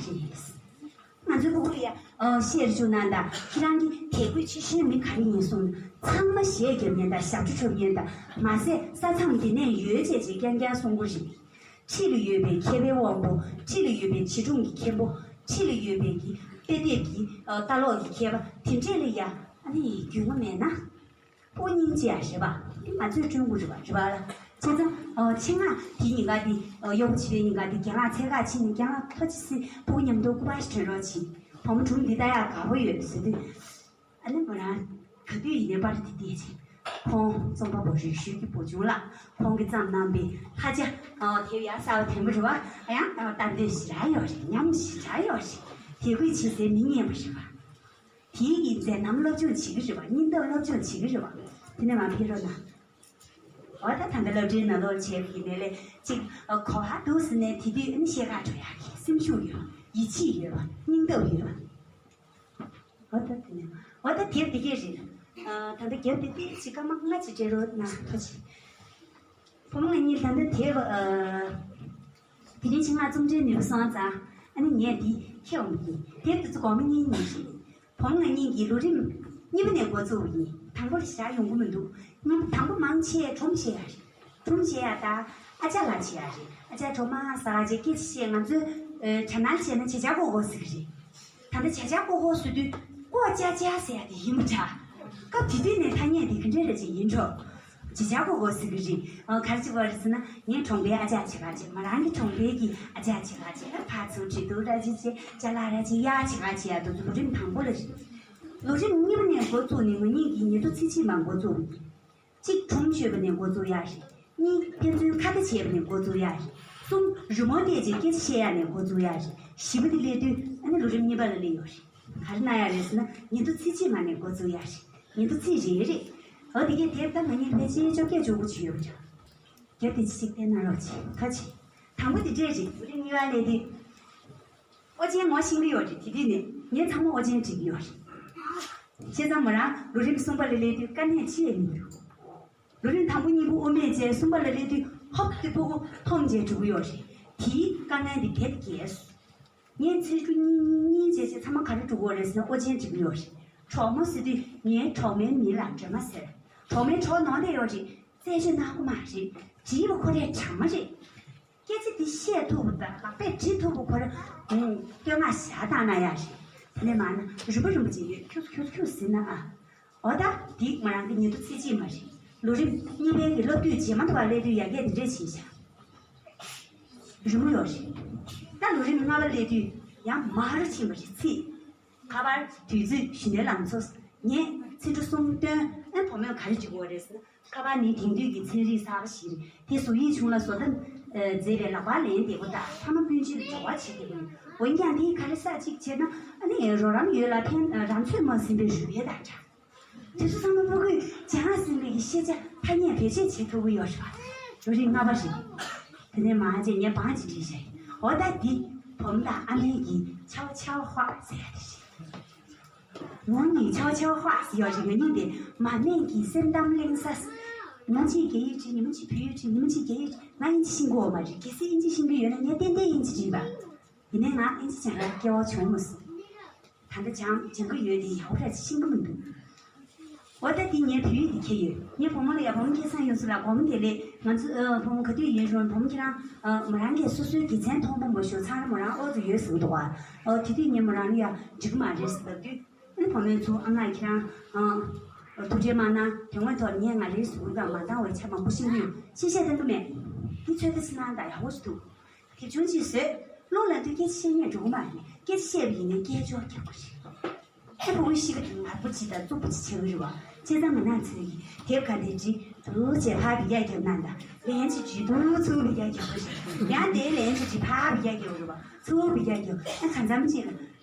ང་ཚོའི་སྤུ་གུ་ལ་ཡ་ཨོ་བཤད་རྒྱུ་ན་ད་ཁྱེད་རང་གི་དད་གུས་ཆེ་ཤོས་མི་ག་རེ་ཡིན་གསུངས་ན། ཚང་མ་གཞས་རྒྱབ་མཁན་དང་ཞབས་བྲོ་འཁྲབ་མཁན་དང་མ་ཟད་ས་མཚམས་འདི་ནས་ཡོད་ཅེས་ཅེས་རྐྱང་རྐྱང་གསུང་གི་རེད། འཁྲིས་ལ་ཡོད་པའི་མཁས་པའི་དབང་པོ། འཁྲིས་ལ་ཡོད་པའི་བྱིས་སྒྲུང་གི་མཁན་པོ། འཁྲིས་ལ་ཡོད་པའི་གི་དཔེ་དེབ་ཀྱི་ཨ་ལྟ་ཀློག་གི་མཁས་པ་དེ་འདྲས་ལ་ཡ་ཨ་ནི་རྒྱུས་མངའ་མེད་ན། སྤུ་གུ་སྙིང་རྗེ་ཡ་རེད་པ། འདི་ང་ཚོས་བསྐྲུན་དགོས་རེད་པ། རེད་པ་ལ། བྱས་ཙང་ཨོ་ཆེད་མངགས་དེའི་ཉིན་ག་དེ་ཨོ་གཡོག་པོ་བྱེད་པའི་ཉིན་ག་དེ་རྒན་ལགས་འཚོལ་ག་ཕྱིན་ནས། རྒན་ལགས་ཐུགས་རྗེ་ཆེ། ཕྲུ་གུ་མཉམ་དུ་སྐུ་པར་ཞིག་སྟོན་རོགས་གྱིས། བུ་མོ་སྒྲུང་འདི་ལྟ་ཡག་དགའ་པོ་ཡོད་ཟེར་དུས། ཨ་ནི་མོ་རང་ག་དུས་ཡིན་ནའི་པར་དེ་བལྟས་བྱས། ཁོང་རྩོམ་པ་པོ་རིག་ཤོས་ཀྱི་བུ་ཆུང་ལགས། ཁོང་གིས་བརྩམས་གནང་པའི་ལྷ་བྱ་ཨོ་དེབ་ཡག་ས་བ་དེ་མོ་རེད་བ། ཡང་ཨོ་ལྟ་འདོད་ཞེ་དྲག་ཡོད་རེད། ཉམས་ཞེ་དྲག་ཡོད་རེད། དེ་གུས་བྱེད་སའི་མི་རྙེད་པ་རེད་བ། དེའི་གི་མཛད་རྣམ་སློབ་སྦྱོང་བྱེད་ཀྱི་རེད་བ། སྙིང་སྟོབས་སློབ་སྦྱོང་བྱེད་ཀྱི་རེད་བ། དེ་ནས་མར་ཕེབས་རོགས་གནང་། འོ་ད་ད་ལྟ་སློབ་གྲྭའི་ནང་ལོགས་བྱས་པ་ཡིན་ནའི་ལས་ཅིག་གོ་བ་འདུག་ཟེར་ནས་དེ་དུས་ཨ་ནི་བཤད་ག་འགྲོ་ཡག་གི་སེམས་ཤུགས་ཡོད་པ། ཡིད་ཆེས་ཡོད་པ། སྙིང་སྟོབས་ཡོད་པ། འོ་ད་དེ་ནས་འོ་ད་དེབ་འདི་གས་རེད། ཨ་ད་ལྟ་རྒྱབ་དེ་ཏིག་ཅིག་སྐར་མ་ལྔ་ཅིག་སྤྲད་རོགས་གནང་། ཐུགས་རྗེ་ཆེ། བུ་མོ་ང་གཉིས་ད་ལྟ་དེབ་ཨ་དེ་རིང་ཆེད་མངགས་རྩོམ་འབྲིའི་ནུས་པ་སོང་ཙང་ཨ་ནི་ངས་འདི་ཁྱེར་འོང་གི་ཡིན། དེབ་དེ་ཚོ་དགོང་མོ་གཉིས་གཉིས་རེད། བུ་མོ་ང་གཉིས་ཀྱིས་ལོ་རིམ་གཉིས་པ་ནས་འགོ་བཙུགས་པ་ཡིན། དང་པོ་ལ་ཞེ་དྲག་ཡོང་གི་མི་འདུག་གཉིས་པ། དང་པོ་མང་ཆེ་སྒྲུང་བཤད་ཡག་རེད། སྒྲུང་བཤད་ཡག་ད་ཨ་ཅག་ལགས་བྱེད་ཡག་རེད། ཨ་ཅག་གྲོགས་མ་ཟ་བ་བྱས་སྐད་ཆ་བཤད། ང་ཚོའི་ཨ་དྲ་ནང་བྱས་ན་བྱ་བྱ་ཀོ་ཀོ་ཟེར་གི་རེད། ད་ལྟ་བྱ་བྱ་ཀོ་ཀོ་ཟེར་དུས་ཀོ་ཅ་ཅ་ཟེར་ཡག་དེ་ཡིན་པ་འདྲ། སྐབས་དེ་དུས་ནས་ཐ་སྙད་དེ་ག་འདྲ་རེད་ཅེས་ཡིན་འགྲོ། བྱ་བྱ་ཀོ་ཀོ་ཟེར་གི་རེད། ཨ་ག་རེ་བྱེད་པ་རེད་ཟེར་ན། ངའི་གྲོང་པའི་ཨ་ཅག་བྱེད་ག་བྱེད། མོ་རང་གི་གྲོང་པའི་གི་ཨ་ཅག་བྱེད་ག་བྱེད། ཕར་ཚུར་འདྲེ་དུ་ར་ཅི་བྱེད། ཅ་ལག་ར་ཅི་གཡར་བྱེད་ག་བྱེད་ཡག་དེ་ཚོ་ལོ་རིམ་དང་པོ་ལ་རེད། ལོ་རིམ་གཉིས་པ་ནས་འགོ་བཙུགས་ནས་ང་གཉིས་ཀྱིས་ཉིན་ཐོ་ཚིག་གཅིག་མར་འགོ་བཙུགས། གཅིག་སྒྲུང་བཤད་པ་ནས་འགོ་བཙུགས་ཡག་རེད། གཉིས་ཕན་ཚུན་ཁ་བརྡ་བྱས་པ་ནས་འགོ་བཙུགས་ཡག་རེད། གསུམ་རི་མོ་བལྟས་བྱས་སྐད་ཆ་བཤད་ཡག་ནས་འགོ་བཙུགས་ཡག་རེད། བཞི་པ་དེ་སླེབས་དུས་ཨ་ནི་ལོ་རིམ་གཉིས་པ་ལ་སླེབས་ཡོད་རེད། ག་རེ་གནང་ཡག་རེད་ཟེར་ན། ཉིན་ཐོ་ཚིག་གཅིག་མ་ནས་འགོ་བཙུགས་ཡག་རེད། ཉིན་ཐོ་ཚིག་རེ་རེ། འོ་དེ་གས་དེབ་ད་ང་གཉིས་ཕལ་ཆེར་བཅོ་བརྒྱད་བཅུ་དགུ་ཅིག་ཡོད་པ་འདྲ། རྒྱབ་དེ་ཅི་ཞིག་བལྟས་ན་རོགས་བྱེད། ཁ་ཆེ། དང་པོ་དེ་འདྲས་རེད། ལོ་རིམ་གཉིས་པ་ལས་དེ། ཨོ་རྒྱན་ངོ་ཤེས་ཀྱི་ཡོད་རེད། དེ་དུས་ནས་ངས་ཚང་མ་ཨོ་རྒྱན་འབྲི་གི་ཡོད་རེད། བྱས་ཙང་མོ་རང་ལོ་རིམ་གསུམ་པ་ལ་སླེབས་དུས་དཀའ་གནད་ཅི་ཡང་མི་འདུག་ལོ་རིམ་དང་པོ་གཉིས་པོ་དབུ་མེད་བྱས། གསུམ་པ་ལ་སླེབས་དུས་ཧོབ་སྟེ་ཕྲུ་གུ་མཐོང་བྱས་འགྲོ་གི་ཡོད་རེད། དེའི་དཀའ་ངལ་འདི་དེབ་རྒྱས་སོང་། ངས་ཚེས་གྲུ་གཉིས་གཉིས་གཉིས་བྱས་བྱས་ཚང་མ་ག་རེ་འགྲོ་གི་ཡོད་རེད་ཟེར་ན། ཨོ་རྒྱན་འབྲི་གི་ཡོད་རེད། གྲོགས་མོ་ཟེར་དུས་ངའི་གྲོགས་མོའི་མིང་ལ་སྒྲོལ་མ་ཟེར། གྲོགས་མོའི་གྲོགས་ནོར་བསྡད་ཡོད་རེད། རྩད་གཅོད་གནང་དགོས་མ་རེད། བྲིས་པ་ཁོ་རའི་དྲ་མ་རེད། སྐད་ཆ་འདི་བཤད་ཐུབ་པ་དང་ལག་པས་འབྲི་ཐུབ་པ་ཁོ་ར་ཨུང་བསྟོད་བསྔགས་བཞག་བཏང་ན་ཡག་རེད། དེ་ནས་མར་ན་རིན་པོ་རིན་པོ་ཆེ་ཡོད། ཁྱུག་ཁྱུག་ཁྱུག་ཟེར་ན་ཨ། འོ་ད་འདི་ང་རང་གི་ཉིན་ཐོ་ཚིག་གཅིག་མ་རེད། ལོ་རིམ་གཉིས་པའི་གི་སློབ་དུས་རྗེས་མ་དུ་བ་སླེབས་དུས་ཡ་གི་འདི་འདྲས་བྱས་བཞག་རི་མོ་ཡོད་རེད། ད་ལོ་རིམ་ལྔ་པ་སླེབས་དུས་ཡང་མར་ཕྱིན་པ་རེད། ཚིག་ཁ་པར་དུས་ཚོད་གཞི་ནས་ལངས་ཚོ། ངས་ཚིག་འབྲུ་གསུམ་བཏོན། ཨ་བུ་མོས་ག་རེ་བྱེད་དགོས་རེད་ཟེར་ན། ཁ་པར་ནི་དེང་དུས་ཀྱི་ཚན་རིག་གསར་པ་ཞིག་རེད། དེ་བཟོ་ཡིག་ཆུང་ལ་བཟོ་ལྟ་མཛེས་པའི་ལག་པར་ལེན་བདེ་པོ་དང་། ཕ་མ་སྤུན་མཆེད་ལ་འབྲེལ་བ་བྱེད་བདེ་པོ་ཡིན། འོན་ཀྱང་དེ་ག་རེ་ཟེར་ཅིག་བྱས་ན། ཨ་ནི་རོགས་རམ་ཡོད་ལ་ཕན། རང་ཚོད་མ་ཟིན་པའི་རུས་སྦལ་དང་འདྲ། དེ་ཚོ་ཚང་མ་ཕྲུ་གུས་སྦྱང་ཟིན་པའི་ཤེས་བྱ་ཐ་སྙད་བེད་སྤྱོད་བྱེད་ཐུབ་ཀྱི་ཡོད་རེད་པ། ལོ་རིམ་ལྔ་པ་རེད། དེ་ནས་མར་བྱས་ངས་བང་ཅིག་བྲིས་བཞག་འོ་ད་འདི་བུ་མོ་དང་ཨ་མའི་གི་ཆའོ་ཆའོ་ཧྭ་ཟེར་ཡ་དེ་རེད། ངོ་གཉིས་ཆའོ་ཆའོ་ཧྭ་ཟེར་ཡ་རེད། ང་གཉིས་དེ་མ་སྨད་ཀྱི་སེམས་གཏམ་གླེང་ས། ཉི་མ་གཅིག་རྒྱ་ཡིག་བྲིས། ཉི་མ་གཅིག་བོད་ཡིག་བྲིས། ཉི་མ་གཅིག་རྒྱ་ཡིག་བྲིས། ང་དབྱིན་ཇི་ཤེས་ཀྱི་ཡོད་མ་རེད། གལ་སྲིད་དབྱིན་ཇི་ཤེས་ཀྱི་ཡོད་ན་ངས་ཏན་ཏན་དབྱིན་ཇི་བྲིས་པ། ཡིན་ནའི་ང་ཨིན་ཇི་སྦྱང་ཡག་སྐལ་བ་བྱུང་མ་སོང་། ད་ལྟ་སྦྱང་སྦྱང་གི་ཡོད་དེ་ཡག་པོ་ར་ཅིག་ཤེས་ཀྱི་མི་འདུག་འོ་ད་དེ་ངས་བོད་ཡིག་འདི་ཁྱེར་ཡོད། ངས་བུ་མོ་ལ་ཡ། བུ་མོ་ཁ་སང་ཡོང་ས་ལ་དགོང་མོ་དེ་ལས་ང་ཚོ་ཨ་བུ་མོ་ག་དུས་ཡིན་རུང་བུ་མོ་ཁྱེད་རང་ཨ་མོ་རང་གིས་སོ་སོའི་དགེ་མཚན་མཐོང་པོ་མ་ཞུ། ཚང་མ་མོ་རང་ཨོ་ཙི་ཡོད་ཟེར་གི་འདུག་བ། ཨོ་དེ་དུས་ངས་མོ་རང་ལ་ཡ་འགྲིག་གི་མ་རེད་ཟེར་ལབ་དུས། ཨ་ནི་བུ་མོས་ཚུར་ཨ་ང་ཁྱེད་རང་ཨ་ཐུགས་ཁྲལ་མ་གནང་། དོན་དངོས་ཐོག་ངས་ང་རའི་གཟུགས་པོ་སྒང་མ་འདང་བའི་ཆ་མང་པོ་ཤེས་ཀྱི་ཡོད། ཤེས་བཤད་གཏོང་གི་མེད། འདི་ཚོད་ལྟ་སི་ནང་དང་ཡག་པོ་ཞིག་འདུག་དེབ་ཆུང་ཅིག་བཟོས། རླུང་ལ་འདུས་སྐད་ཆ་བཤད་སྙིང་འདོད་ཀྱི་མ་རེད། སྐད་ཆ་བཤད་པ་ཡིན་ན་སྐད་ཅོར་རྒྱག་པ་རེད། ཨ་བུ་མོ་ཤི་ཁ་དང་ངར་པོ་ཅིག་དང་རྩུབ་པོ་ཅིག་བྱེད་ཀྱི་རེད་བ། བྱས་ཙང་ང་ནང་ཚོས་ཀྱིས་དེབ་ག་འདྲ་བྲིས་འདུག་ཅེས་ཕར་བི་ཡ་རྒྱབ་གནང་དང་། ལན་ཅིག་བྲིས་འདུག་ཚུར་བི་ཡ་རྒྱབ་པ་རེད། ཡང་དེའི་ལན་ཅིག་བྲིས། ཕར་བི་ཡ་རྒྱབ་རེད་བ། ཚུར་བི་ཡ་རྒྱབ། ཨ་གང་འཚམ་ཅིག་ལ་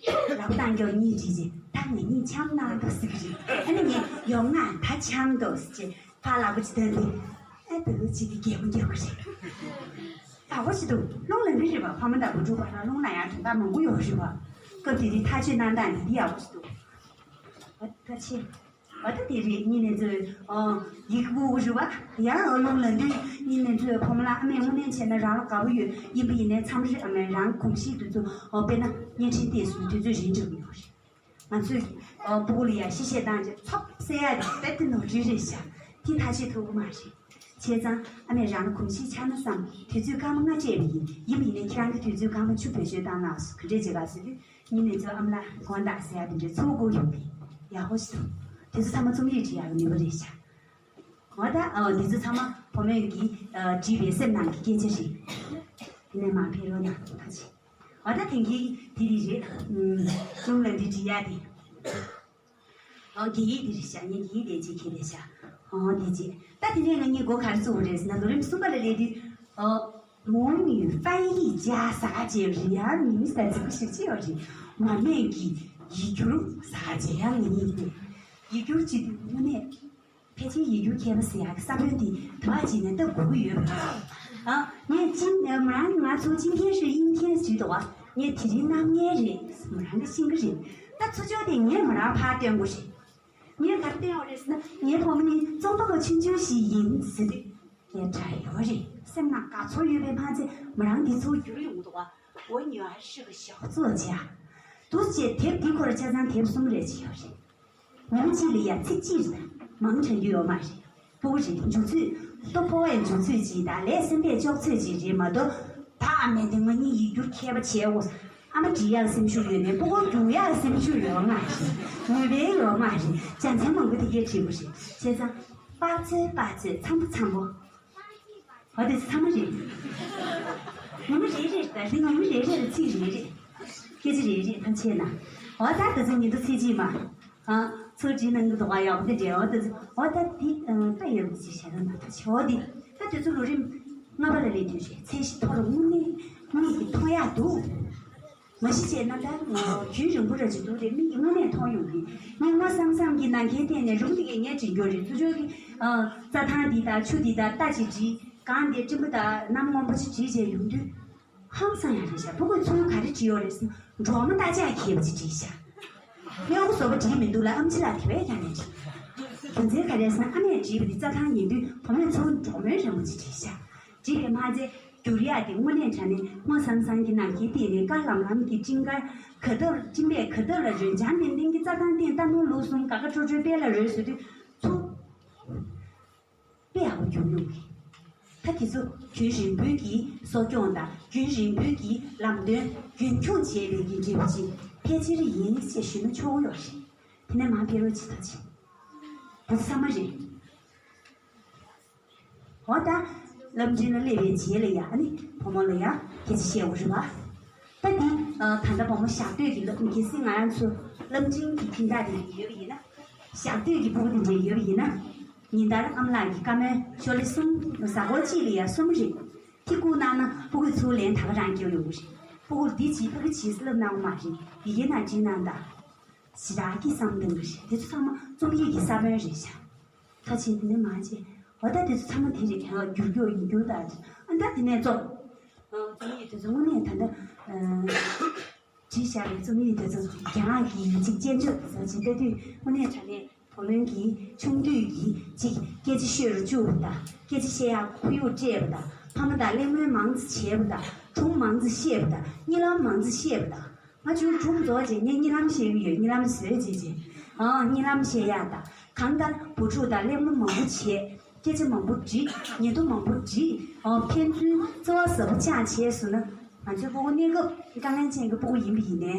ལག་པ་བཏང་རྒྱབ་གཉིས་བྲིས་རྗེས། ད་ང་གཉིས་འཆམ་གནང་འདུག་ཟེར་གྱི་རེད། ཨ་ནི་ངས་ཡོང་ང་ད་འཆམ་འདུག་ཟེར་བྱས། ཕར་ལག་པ་ཅིག་བསྟན་ཏེ། ཨེ་འདི་ཅིག་གི་རྒྱལ་མོ་རྒྱལ་པོ་རེད། ད་འོ་ཞིག་འདུག་རླུང་ལ་འདི་རེད་པ། ཕ་མ་དང་བུ་ཕྲུག་བར་ལ་རླུང་ལ་ཡང་དོན་དག་མང་པོ་ཡོད་རེད་པ། སྐབས་དེ་དུས་ཐག་གཅོད་གནང་སྟངས་འདི་འདི་ཡག་པོ་ཞིག་འདུག་འོ་ད་ཆེ། འོ་ད་དེ་རེད། ཉིན་ནས་ཚོས་ཨོ་ཡིག་དབུ་རུ་བ་ཡང་ཨོ་རླུང་ལ་འདུས། ཉིན་ནས་ཚོས་ཕོ་མོ་ལ་ཨ་མས་དངོས་གནས་བྱས་ན་རང་ལ་དགའ་པོ་ཡོད། ཡིན་པ་ཡིན་ནའི་མཚམས་རེ་ཨ་མས་རང་གོམས་གཤིས་དེ་ཚོ་ཨོ་དཔེར་ན་བརྙན་འཕྲིན་ལྟས་སུ་དུས་ཚོད་རིང་འགྲོ་གི་ཡོད་རེད། ང་ཚོས་ཨ་སྤུ་གུ་ལ་ཡང་ཤི་བཤད་བཏང་རྗེས་ཚོགས་གསོག་ཡག་དེ་རྦད་དེ་ནོར་འཁྲུལ་རེད་ཤག་དེ་ཐག་གཅོད་ཐུབ་ཀྱི་མ་རེད། བྱས་ཙང་ཨ་མས་རང་གོམས་གཤིས་འཆར་ན་བསམ། དུས་ཚོད་སྐར་མ་ལྔ་སྤྲད་པ་ཡིན། ཡིན་པ་ཡིན་ནའི་ཁྱེད་རང་གི་དུས་ཚོད་སྐར་མ་བཅུ་བེད་སྤྱོད་བཏང་གནང་སོང་། ག་འདྲས་བྱེད་ག་ཟེར་དུས། ཉིན་ནས་ཚོ་ཨ་མ་ལགས་དགོངས་དག་ཟེར་ཡག་དེ་འདྲའི་ཚུར་བསྐུར་ཡོང་གི། ཡག་པོ་ཞིག་འདུག་དེ་ཚོ་ཚང་མ་རྩོམ་ཡིག་བྲིས་ཡག་གི་ནུས་པ་རེད་ཤག་འོ་ད་ཨོ་འདི་ཚོ་ཚང་མ་ བུ་མོས་ཀྱིས་བྲིས་པའི་སེམས་ནང་གི་སྐད་ཆ་རེད། དེ་ནས་མར་ཕེབས་རོགས་གནང་། ཐུགས་རྗེ་ཆེ། འོ་ད་དེང་གི་དེ་རེད། ཅུང་ལ་འདི་འབྲི་ཡ་དེ། ཨོ་དགེ་ཡིག་འདི་རེད་ཤག་ངས་དགེ་ཡིག་དེ་ཅིག་ཁྱེར་བས་ཤག་ཨོ་དེ་ཅིག་ད་དེ་ནས་ང་གཉིས་འགོ་ག་རེ་བཙུགས་པ་རེད་ཟེར་ན། ལོ་རིམ་གསུམ་པ་ལ་སླེབས་དུས། ཨོ། 母语翻译家 ཟེར་ག་ཅིག་རེད། ཡར་མིང་ཟེར་ཚིག་པ་ཞིག་ཅིག་ཡོད་རེད། མ་སྨད་ཀྱི་ཡིག་སྒྱུར་ཟེར་ག་ཅིག་ཡང་ངེད་གཉིས་ཀྱིས་ཡིག་སྒྱུར་བྱེད་དུས་དངོས་གནས་ཕལ་ཆེར་ཡིག་སྒྱུར་མཁས་པ་ཟེར་ཡག་གི་ས་བོན་དེ་དུ་བ་ཅིག་ནས་བཏབ་དགོས་ཀྱི་ཡོད་པ་འདྲ། ཨ། ངས་ཅིན་ཨ། མོ་རང་ང་ཚོ་今天是阴天 ཟེར་འདུག་བ། ངས་དེ་རིང་གནངས་ཉལ་རེད། མོ་རང་གིས་ཤེས་ཀྱི་རེད། ད་ཚུར་ཕྱོགས་དེ་ངས་མོ་རང་ཕར་སྟོན་དགོས་རེད། ངས་ག་རེ་བསྟན་ཡོད་རེད་ཟེར་ན། ངའི་བུ་མོ་ནི་རྩོམ་པ་པོ་ཆུང་ཆུང་ཞིག་ཡིན་ཟེར་དུས། སྐད་གྲགས་ཡོད་རེད། སེམས་ནང་དགའ་ཚོར་ཡོད་པའི་མ་ཚད་མོ་རང་འདི་ཚོ་བསྒྱུར་ཡོང་འདུག་བ། 我女儿是个小作家。 འདུག་ཅེས་དེབ་འདི་ཁོ་ར་ཆ་ཚང་དེབ་གསུམ་རེ་བྱས་ཡོད་རེད། ཉིན་གཅིག་ལ་ཡ་ཚིག་གཅིག་རེ་མང་དྲགས་རྒྱུ་ཡོད་མ་རེད། སྤུ་གུ་རེད། འཇུག་ཚུལ་ལྟོ་ཕོ་བའི་འཇུག་ཚུལ་གཅིག་དང་ལས་སེམས་པས་ལྕོགས་ཚོད་གཅིག་རེད་མ་གཏོགས། ད་ཨ་མས་དེ་ང་གཉིས་ཡིག་སྒྱུར་མཁས་པ་བྱས་འོ། ཨ་མ་འབྲི་ཡག་སེམས་ཤུགས་ཡོད་ནས་སྤུ་གུ་རྒྱུག་ཡག་སེམས་ཤུགས་ཡོད་མ་རེད། ནུས་པ་ཡོད་མ་རེད། ཅང་ཚན་མང་པོ་དེ་གས་བྲིས་པ་རེད། བྱས་ཙང་། པ་ཚོད་པ་ཚོད་ཚང་པོ་ཚང་པོ། འོ་དེ་ཚང་མ་རེད། ཉི་མ་རེ་རེར་ད་རེས་ཉི་མ་རེ་རེར་ཚིག་རེ་རེ། སྐད་ཆ་རེ་རེ་ཐམས་ཅད་ན། འོ་ད་ད་ཚོད་ཉིན་ཐོ་ཚིག་གཅིག་མ། ཨ། ཚུར་བྲིས་གནང་གི་འདུག་ག་ཡག་པོ་དེ་འདྲ། འོ་ད་ཚོད། འོ་ད་དེ་ད་ཡག་པོ་ཅིག་བྱས་ན་ན་ད་ཆོག་དེ། ད་དེ་ཚོ་ལོ་རིམ་ལྔ་པ་ལ་སླེབས་དུས་རེད། ཚད་གཞི་མཐོ་རུ་དངོས་གནས་མིག་གིས་མཐོང་ཡག་འདུག་མ་གཞི་བྱས་ན་ད་རྒྱུན་རིང་པོ་ར་ཅིག་འདུག་རེད། མིག་གིས་དངོས་གནས་མཐོང་ཡོང་གི། ངས་སྔོ་བསངས་བསངས་ཀྱི་ནམ་མཁའི་སྟེང་ནས་རུམ་དེ་གས་ངས་བྲིས་རྒྱུ་རེད། ཚུར་ཕྱོགས་ཀྱི། ཨ། རྩྭ་ཐང་འདི་དང་ཆུ་འདི་དང་རྟ་ཅིག་བྲིས། གངས་འདི་སྤྲིན་པ་དང་གནམ་སྔོན་པོ་ཅིག་བྲིས་བྱས་ཡོང་དུས། ཧང་སང་ཡག་རེད་ཤག་སྤུ་གུས་ཚུར་ག་རེ་བྲིས་ཡོད་རེད་ཟེར་ན། འབྲོག་མོ་རྟ་ལྕག་འཁྱེར་བ་ཅིག་བྲིས་ཤག་སྨྱོ་གུ་བཟོ་པ་བྲིས་མི་འདུག་ལ། ཨམ་ཆི་ལགས་དེ་བས་ཀྱང་ལས་བྲིས། རྒྱུ་མཚན་ག་རེ་ཟེར་ན། ཨ་མས་བྲིས་པ་འདི་རྩྭ་ཐང་ཡིན་དུས་བུ་མོས་ཚུར་འབྲོག་མོའི་རི་མོ་ཅིག་བྲིས་ཤག་བྲིས་པའི་མ་ཚད་བསྒྱུར་ཡག་དེ་དངོས་གནས་དྲང་གནས་སྔོ་བསངས་བསངས་ཀྱི་ནམ་མཁའི་སྟེང་ནས་དཀར་ལམ་ལམ་གྱི་སྤྲིན་དཀར་ག་ཐབས། སྤྲིན་པས་ག་ཐབས་ལ་རོལ། འཇམ་ལྡིང་ལྡིང་གི་རྩྭ་ཐང་སྟེང་རྟ་ནོར་ལུག་གསུམ་དགའ་དགའ་སྤྲོ་སྤྲོའི་དཔལ་ལ་རོལ་ཟེར་དུས་ཚུར། དཔེ་ཡག་པོ་བསྒྱུར་ཡོང་གི། ད་དེ་ཚོ་རྒྱུན་རིང་པོའི་གི་གསོ་སྐྱོང་དང་རྒྱུན་རིང་པོའི་གི་ལམ་སྟོན་རྒྱུན་འཁྱོངས་བྱས་པའི་གི་འབྲས་བུ་ཅིག་ཕལ་ཆེར་ཡིན་ཞེས་ཞུ་ན་ཆོག་གི་ཡོད་རེད། དེ་ནས་མར་ཕེབས་རོགས་བྱེད་ཐུབ་ཅིག་དེ་ཚང་མ་རེད། འོ་ད། བསླབ་འབྲིང་ལ་སླེབས་པའི་རྗེས་ལ་ཡ་ཨ་ནི་བུ་མོ་ལ་ཡ་སྐད་ཆ་བཤད་དགོས་རེད་པ། ད་འདི། ཨ། ད་ལྟ་བུ་མོ་ཞག་སྡོད་ཀྱི་སློབ། གལ་སྲིད་ང་རང་ཚོ་བསླབ་འབྲིང་གི་ཁྱིམ་བདག་དེ་ཡོད་པ་ཡིན་ན། ཞག་སྡོད་ཀྱི་སྤུ་གུ་དེ་འདྲ་ཡོད་པ་ཡིན་ན། ཉིན་ལྟར་ཨ་མ་ལགས་ཀྱིས་བཀའ་མོལ་ཤོ་ལོ་གསུམ། གཟའ་འཁོར་གཅིག་ལ་ཡ་གསུམ་རེ་དེ་བསྐུར་གནང་ན། སྤུ་གུས་ཚུར་ལན་ད་ག་རང་སྐྱོར་ཡོང་གི་རེད། སྤུ་གུར་འདི་བྱེད། ཕ་གི་བྱེད་ཟེར་ལབ་གནང་བ་མ་རེད། ཡི་གེ་ནང་བྲིས་གནང་དང་། ཞེ་དྲག་གི་བསམ་བཏང་གི་རེད། དེ་ཚོ་ཚང་མ་རྩོམ་ཡིག་གི་ས་བོན་རེད་ཤག་ད་ཕྱིན་དེ་ནས་མ་བྱས། འོ་ད་དེ་ཚོ་ཚང་མ་དེ་རེད། ཨ། བསྒྱུར་རྒྱུ་ཡིན་རྒྱུ་ད། ཨ། ད་དེ་ནས་ཚོ། ཨ། རྩོམ་ཡིག་དེ་ཚོ་དངོས་གནས་ད་ལྟ། ཨ། བྲིས་བཞག་པའི་རྩོམ་ཡིག་དེ་ཚོ་རྒྱ་ནག་གི་ཡིག་གཅིག་སྤྱན་ཆབ་བཟོ་བྱེད་ལྟ་དུས་དངོས་གནས་དྲང་གནས་བུ་ལོན་གྱིས་ཆུང་དུས་ཀྱི་ཅིག་སྐད་ཆ་ཤོད་རུ་བཅུག་པ་དང་། སྐད་ཆ་བཤད་ཡག་ཁོར་ཡུག་སྤྲད་པ་དང་། ཕ་མ་དང་གླེང་མོལ་མང་ཙམ་བྱས་པ་དང་། སྒྲུང་མང་ཙམ་བཤད་པ་དང་། གཉིད་ལམ་མང་ཙམ་བཤད་པ་དང་། ང་ཚོའི་སྒྲུང་རྫོགས་རྗེས་ངས་གཉིད་ལམ་བཤད་ཀྱི་ཡོད། གཉིད་ལམ་བཟོས་རྗེས་རྗེས། ཨང་། གཉིད་ལམ་བཤད་ཡག་དང་། གང་ལྟར་བུ་ཕྲུག་དང་གླེང་མོལ་མང་པོ་བྱས། སྐད་ཆ་མང་པོ་དྲིས། ཉིན་ཐོ་མང་པོ་བྲིས། ཨང་། ཕན་ཚུན་བརྩེ་བ་ཟབ་པོ་བཅངས་བྱས་སོང་ན། ང་ཚོའི་སྤུ་གུ་གནས་སྐབས་དཀའ་ངལ་ཅན་གྱི་སྤུ་གུ་ཡིན་པ་ཡིན་ནའི།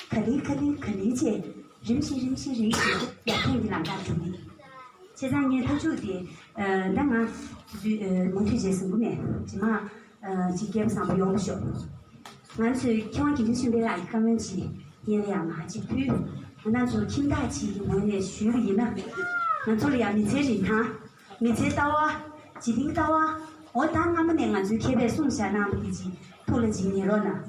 ག་ལེ་ག་ལེ་ག་ལེ་བྱས། རིམ་བཞིན་རིམ་བཞིན་རིམ་བཞིན་ཡར་ཐོན་གྱི་ལམ་ཁར་འགྲོ་གི། བྱས་ཙང་ངས་ཐག་གཅོད་དེ། ཨ། ད་ང་དུས་ཚོད། ཨ། མུ་མཐུད་བྱས་ཟིན་གྱི་མེད། རྗེས་མ། ཨ། ཅིག་སྐལ་བ་བཟང་པོ་ཡོང་བ་ཤོག་ང་ཚོས་མཁས་དབང་དགེ་འདུན་ཆོས་འཕེལ་ལགས་ཀྱི་བཀའ་མོལ་ཅིག་སྙན་ལ་ཡང་མར་ཅིག་ཕུལ། ང་རང་ཚོ་ཁྱིམ་བདག་ཅིག་གི་ངོས་ནས་ཞུས་པ་ཡིན་ན། ང་ཚོ་ལ་ཡང་མི་ཚེའི་རིན་ཐང་། མི་ཚེའི་ལྟ་བ། འཇིག་རྟེན་གྱི་ལྟ་བ། འོ་ད་སྔ་མོ་ནས་ང་ཚོའི་མཁས་པས་གསུངས་བཞག་གནང་བ་དེ་ཅིག་ཐུགས་ལ་ཅིག་ཉར་རོགས་གནང་།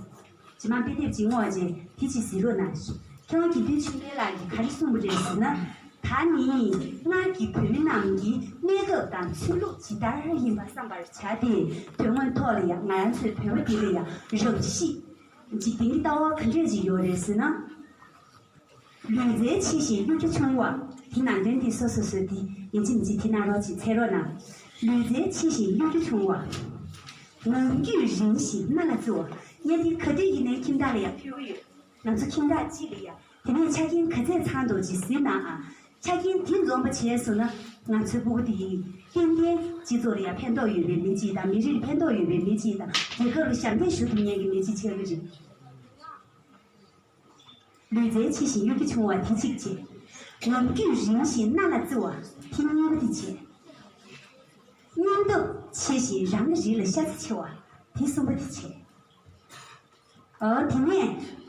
རྗེས་མ་དཔེ་དེབ་ཅིག་བསྔོགས་རྗེས་དེ་ཅིག་གཟིགས་རོགས་གནང་། མཁས་དབང་དགེ་འདུན་ཆོས་འཕེལ་ལགས་ཀྱིས་ག་རེ་གསུངས་པ་རེད་ཟེར་ན། ད་ནི་སྔར་གྱི་བོད་མི་རྣམས་ཀྱི་གནས་སྐབས་དང་ཚུལ་ལུགས་ཇི་ལྟར་ཡིན་པ་བསམ་པར་བྱ་སྟེ། དོན་དངོས་ཐོག་ལ་ཡང་ང་རང་ཚོའི་བོད་པ་འདི་ལ་ཡང་རང་གཤིས་འཇིག་རྟེན་གྱི་ལྟ་བ་ག་འདྲས་ཅིག་ཡོད་རེད་ཟེར་ན། ལུས་རྩལ་ཆེ་ཞིང་གཡུ་སྐྱ་ཆུང་བ། དེ་ནང་དོན་དེ་སོ་སོ་སོ་དེ་ཡིན་གཅིག་མིན་གཅིག་དེ་གནང་རོགས་ཅིག་འཚལ་རོགས་གནང་། ལུས་རྩལ་ཆེ་ཞིང་གཡུ་སྐྱ་ཆུང་བ། ངང་རྒྱུད་རིང་ཞིང་སྣ་ལ་བརྩི་བ། བརྙན་འདི་ག་དུས་ཡིན་ནའི་ཁྱིམ་བདག་ལ་ཡང་ཕུལ་གྱི་ཡོད། ང་ཚོ་ཁྱིམ་བདག་གཅིག་ལ་ཡང་དེ་ནས་ཆ་རྐྱེན་ག་ཚད་ཚང་འདུག་ཅིག་གཟིགས་གནང་ཨ། ཆ་རྐྱེན་དེ་འཛོམས་པ་བྱས་སོང་ན། ང་ཚོའི་སྤུ་གུ་དེ་ཡིས་ཏན་ཏན་སྤྱི་ཚོགས་ལ་ཡང་ཕན་ཐོགས་ཡོད་པའི་མི་གཅིག་དང་། མི་རིགས་ལ་ཕན་ཐོགས་ཡོད་པའི་མི་གཅིག་དང་། རྒྱལ་ཁབ་ལ་ཞབས་འདེགས་ཞུ་ཐུབ་མཁན་གྱི་མི་གཅིག་ཆགས་ཀྱི་རེད། ལུས་རྩལ་ཆེ་ཞིང་གཡུ་སྐྱ་ཆུང་བ་དེ་གཅིག་བྱས། ངང་རྒྱུད་རིང་ཞིང་སྣ་ལ་བརྩི་བ་དེ་གཉིས་པ་དེ་བྱས། སྙིང་སྟོབས་ཆེ་ཞིང་རང་གི་རིགས་ལ་ཤ་ཚ་ཆེ་བ། དེ་གསུམ་པོ་དེ་བྱས། ཨ། དེ་ནས་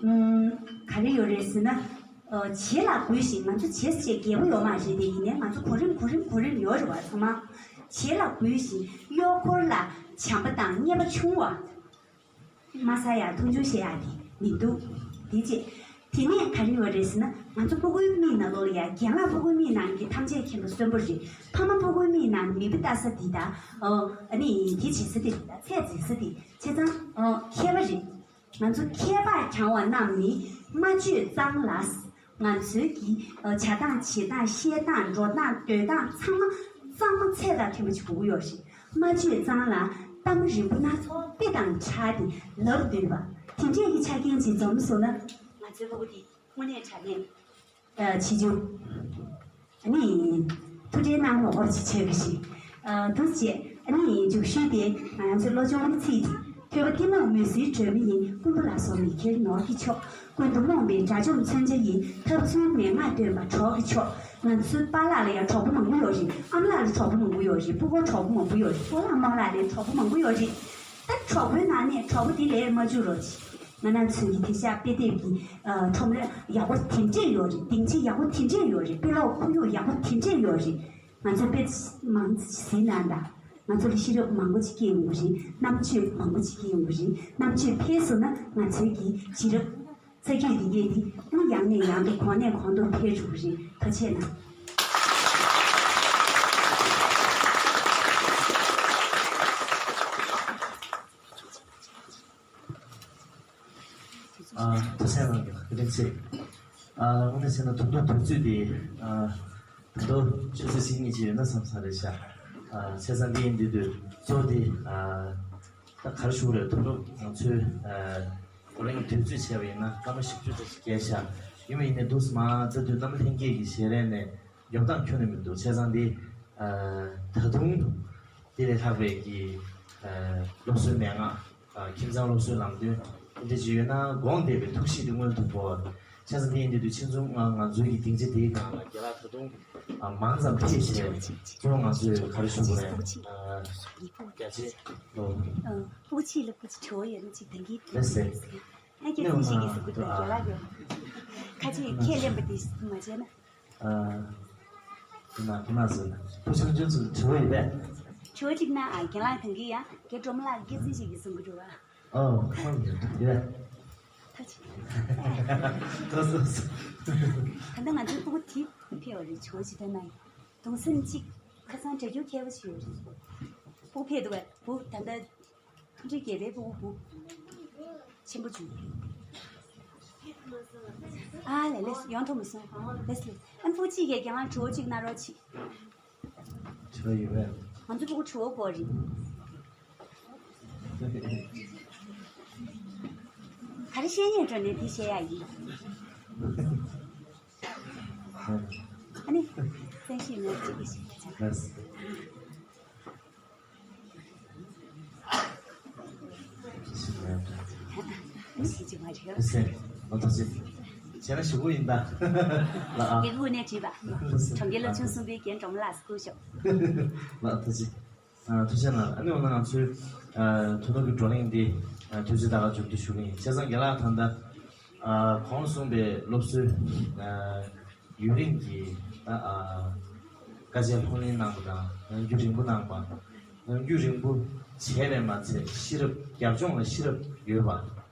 ཨུམ། ག་རེ་ཡོད་རེད་ཟེར་ན། ཨ། བྱེད་ལ་འགུལ་ཞིང་། ང་ཚོ་བྱེད་ཟེར་བྱས་རྒྱལ་པོ་ཡོད་མ་རེད་དེ། ཡིན་ནའི་ང་ཚོ་གོ་རིམ་གོ་རིམ་གོ་རིམ་ཡོད་རེད་བ། ཚང་མ་བྱེད་ལ་འགུལ་ཞིང་གཡོག་འཁོར་ལ་བྱམས་པ་དང་བརྙས་པ་ཆུང་བ། མ་ཟ་ཡ་མཐོང་ཆུང་བྱེད་ཡ་དེ་མི་འདུག་དེ་རྗེས། དེ་ནས་ག་རེ་ཡོད་རེད་ཟེར་ན། ང་ཚོ་ཕྲུ་གུའི་མིག་ནང་ལོགས་ལ་ཡ། རྒན་ལགས་ཕྲུ་གུའི་མིག་ནང་གི་ཐམས་ཅད་མཁྱེན་པ་གསོན་པོ་རེད། ཕ་མ་ཕྲུ་གུའི་མིག་ནང་མེས་པོ་ལྟ་ས་འདི་དང་། ཨ་ནི་དེ་བྱེད་ས་དེ་རེད། ད་ཚད་འཛིན་ས་དེ་བྱས་ཙང་། ཨ། མཁས་པ་རེད། ང་ཚོ་མཁས་པ་སྦྱང་བ་རྣམས་ནི། སྨྲ་བརྗོད་གཙང་ལ། ང་ཚོའི་གི་ཨ། བྱ་སྟངས་བྱེད་སྟངས་བཤད་སྟངས་འགྲོ་སྟངས་སྡོད་སྟངས་ཚང་མ་གཙང་མ་ཚད་དང་མཐུན་པ་ཞིག་དགོས་ཀྱི་ཡོད་རེད། སྨྲ་བརྗོད་གཙང་ལ། གཏམ་རིང་པོ་སྣ་ཚོགས་དཔེ་དང་ཕྲ་སྟེ་ལབ་སྡོད་པ། དེ་འདྲས་ཀྱི་ཆ་རྐྱེན་ཅིག་འཛོམས་སོང་ན། ང་ཚོའི་ཕྲུ་གུ་འདི་དངོས་གནས་དྲང་གནས། ཨ། ཆེ་ཆུང་། ཨ་ནི་ཐུགས་ཁྲལ་གནང་རོགས་ཅིག་བྱེད་དགོས་ཤིག་ཨ། འདུག་སེ་བྱས། ཨ་ནི་མཇུག་ཤོས་དེ་ང་ཚོའི་བློ་སྦྱོང་གི་ཚིག་དེ། ཐོས་པ་གཏི་མུག་མུན་སེལ་སྒྲོན་མེ་ཡིན། རྐུན་པོ་ལ་སོགས་མི་ཁྱེར་ནོར་གྱི་མཆོག་ཀུན་ཏུ་རྨོངས་པའི་དགྲ་བཅོམ་མཚོན་ཆ་ཡིན། ཐབས་ཚུལ་མན་ངག་སྟོན་པ་གྲོགས་ཀྱི་མཆོག་ང་ཚོའི་པཱ་ལགས་ལ་ཡང་གྲོགས་པོ་མང་པོ་ཡོད་རེད། ཨ་མ་ལགས་ལ་གྲོགས་པོ་མང་པོ་ཡོད་རེད། སྤུ་གུར་གྲོགས་པོ་མང་པོ་ཡོད་རེད། སྤོ་ལགས་རྨོ་ལགས་ལ་གྲོགས་པོ་མང་པོ་ཡོད་རེད། ད་གྲོགས་པོའི་ནང་ནས་གྲོགས་པོ་དེ་ལས་མ་འཇུག་རོགས་གྱིས། ང་རང་ཚོའི་གི་དེང་སང་དཔེ་དེབ་ཀྱི་ཨ། ཁྲོམ་ར་ཡག་པོ་དེ་འདྲས་ཡོད་རེད། སྡིངས་ཆ་ཡག་པོ་དེ་འདྲས་ཡོད་རེད། དཔེ་ཀློག་ཁོར་ཡུག་ཡག་པོ་དེ་འདྲས་ཡོད་རེད། ང་ཚོ་དཔེ་མང་གཟིགས་གནང་དང་། ང་ཚོ་ལ་ཤེས་རབ་མང་པོ་ཅིག་སྐྱེ་ཡོང་གི་རེད། རྣམ་དཔྱོད་མང་པོ་ཅིག་སྐྱེ་ཡོང་གི་རེད། རྣམ་དཔྱོད་འཕེལ་སོང་ན་ང་ཚོའི་གི་བྱེད་རབས་རྩ་རྒྱུད་འདི་གས་འདི་ཨང་ཡང་ནས་ཡང་དུ་གོང་ནས་གོང་དུ་འཕེལ་འགྲོ་གི་རེད། ཐུགས་རྗེ་གནང་། ཨ། ཐུགས་རྗེ་གནང་། བཀའ་དྲིན་ཆེ། ཨ། དངོས་གནས་བྱས་ན་ད་དུང་དུས་ཚོད་འདི། ཨ། ད་དུང་ཆུ་ཚོད་གཅིག་གཉིས་ཅིག་ཡོད་ན་བསམ་བསམ་རེད་ཤག་ཨ། བྱས་ཙང་འདི་ཡིན་དུས་དུས་ཚོད་འདི། ཨ། ད་ག་རེ་ཞུ་དགོས་རེད། ད་དུང་ང་ཚོའི། ཨ། བགྲོ་གླེང་དུས་ཚོད་བྱས་པ་ཡིན་ན་སྐར་མ་བཞི་བཅུ་ཙམ་ཞིག་བརྒལ་ཤག་ཡིན་པ་ཡིན་ནའི་འདུག་སེ་མ་ཚད་དུས་རྣམ་པ་ལྷན་རྒྱས་ཀྱི་ཞལ་རས་ནས། རྒྱོབ་སྟངས་ཁྱོན་ནས་མི་འདུག་བྱས་ཙང་འདི། ཨ། ད་དུང་དེ་ལས་ལྷག་པའི་གི། ཨ། སློབ་གསོའི་མན་ངག་ཨ། ཁྱིམ་ཚང་སློབ་གསོའི་ལམ་སྟོན། དེ་འདྲ་ཅིག་ཡོད་ན་དགོངས་དད་པའི་ཐུགས་གཤིས་དེ་མངོན་ཐུབ་པ། བྱས་ཙང་འདི་ཡིན་དུས་དུས་ཕྱིན་ཚུན་ང་ང་ཚོའི་གི་སྡིངས་ཆ་འདིའི་སྒང་ལ་རྒན་ལགས་ད་དུང་། ཨ། མང་ཙམ་ཕེབས་བྱས་ཁྱོད་ང་ཚོས་ག་རེ་ཞུ་དགོས་རེད། ཨ། རྒྱ་ཆེ་ལོ། ཨ། སྤུ་ཆེ་ལ་སྤུ་ཆེ་བྲོ་ཡོད་ན་ཅིག་ད་གིན་ལེ་སེ། ཨ། ཁྱེད་ཚོས་ཤེས་ཀྱི་སུ་གུ་དང་རྒན་ལགས་ཡོད། ཁ་ཆེ་ཁས་ལེན་པ་དེ་མ་བྱས་ན། ཨ། དེ་མ་དེ་མ་ཟེར་ན་ཕུ་ཆུང་ཆུང་ཚོ་དྲི་བ་ཡོད་པས། དྲི་བ་གཅིག་ན། ཨ། རྒན་ལགས་ད་གིན་ཡ་རྒན་སྒྲོལ་མ་ལགས་སྐད་ཆ་ཞིག་གི་གསུང་གི་འདུག་ཨ། ཨོ། ཁོང་གི་ཡོད། ཐུགས་རྗེ་ཆེ། ད་ལྟ་ང་ཚོའི་སྤུ་གུ་དེ་ཕེབས་པ་རེད། དྲི་བ་གཅིག་ད་ན་ཡ་གདུང་སེམས་གཅིག་ཁ་སང་གྲ་རྒྱུག་མཁས་པོ་ཞིག་ཡོད་རེད། སྤུ་གུ་ཕེབས་འདུག་པ། སྤུ་གུ་ད་ལྟ། ཁོང་ཚོའི་རྒྱལ་པོའི་སྤུ་གུ་བུ་ཆེན་པོ་བྱུང་། ཨ་ལས་ལས་ཡོང་ཐུབ་མ་སོང་། ལས་ལས་ཨ་ཕྲུ་གུ་གཅིག་གིས་རྒན་ལགས་དྲི་བ་གཅིག་གནང་རོགས་གྱིས། དྲི་བ་ཡོད་པས། ང་ཚོ་ཕྲུ་གུ་དྲི་བ་དགོས་རེད། ག་རེ་བཤད་སྙིང་འདོད་ནའི་དེ་བཤད་ཡག་ཡིན། ཨ་ནི་བཙན་ཤེད་མེད་པ་གཅིག་གིས་བཤད་ཡག་བྱ། ཨ་ནི་དེ་ཅི་མ་རེད། ཨ་ཟེར། ཨ་ཐུགས་རྗེ་ཆེ། བྱས་ན་ཞུ་གི་ཡིན་ད། ལགས་ཨ། རྒན་དབུ་ནས་བྲིས་པ། གྲོང་ཁྱེར་སློབ་ཆུང་གསུམ་པའི་རྒན་སྒྲོལ་མ་ལགས་སུ་བསྐུར་ཤོག་ལགས་ཐུགས་རྗེ། ཨ། ཐུགས་རྗེ་གནང་། ཨ་ནི་འོ་ན་ང་ཚོའི། ཨ། ད་དུང་གི་བགྲོ་གླེང་འདི། ཨ། དུས་ཚོད་ད་ག་མཇུག་བསྡུ་ཞུ་གི་ཡིན། བྱས་ཙང་རྒན་ལགས་ད་ལྟ། ཨ། གོང་གསུངས་པའི་སློབ་གསོའི། ཨ། ཡུན་རིང་གི། ཨ། ཨ། དཀའ་སྤྱད་ལྷུར་ལེན་གནང་བ་དང་། ནམ་རྒྱུན་རིང་པོ་གནང་བ། ནམ་རྒྱུན་རིང་པོ་བྱས་པས་མ་ཚད་ཤེས་རབ་རྒྱབ་ལྗོངས་ལ་ཤེས་རབ་ཡོད་པ།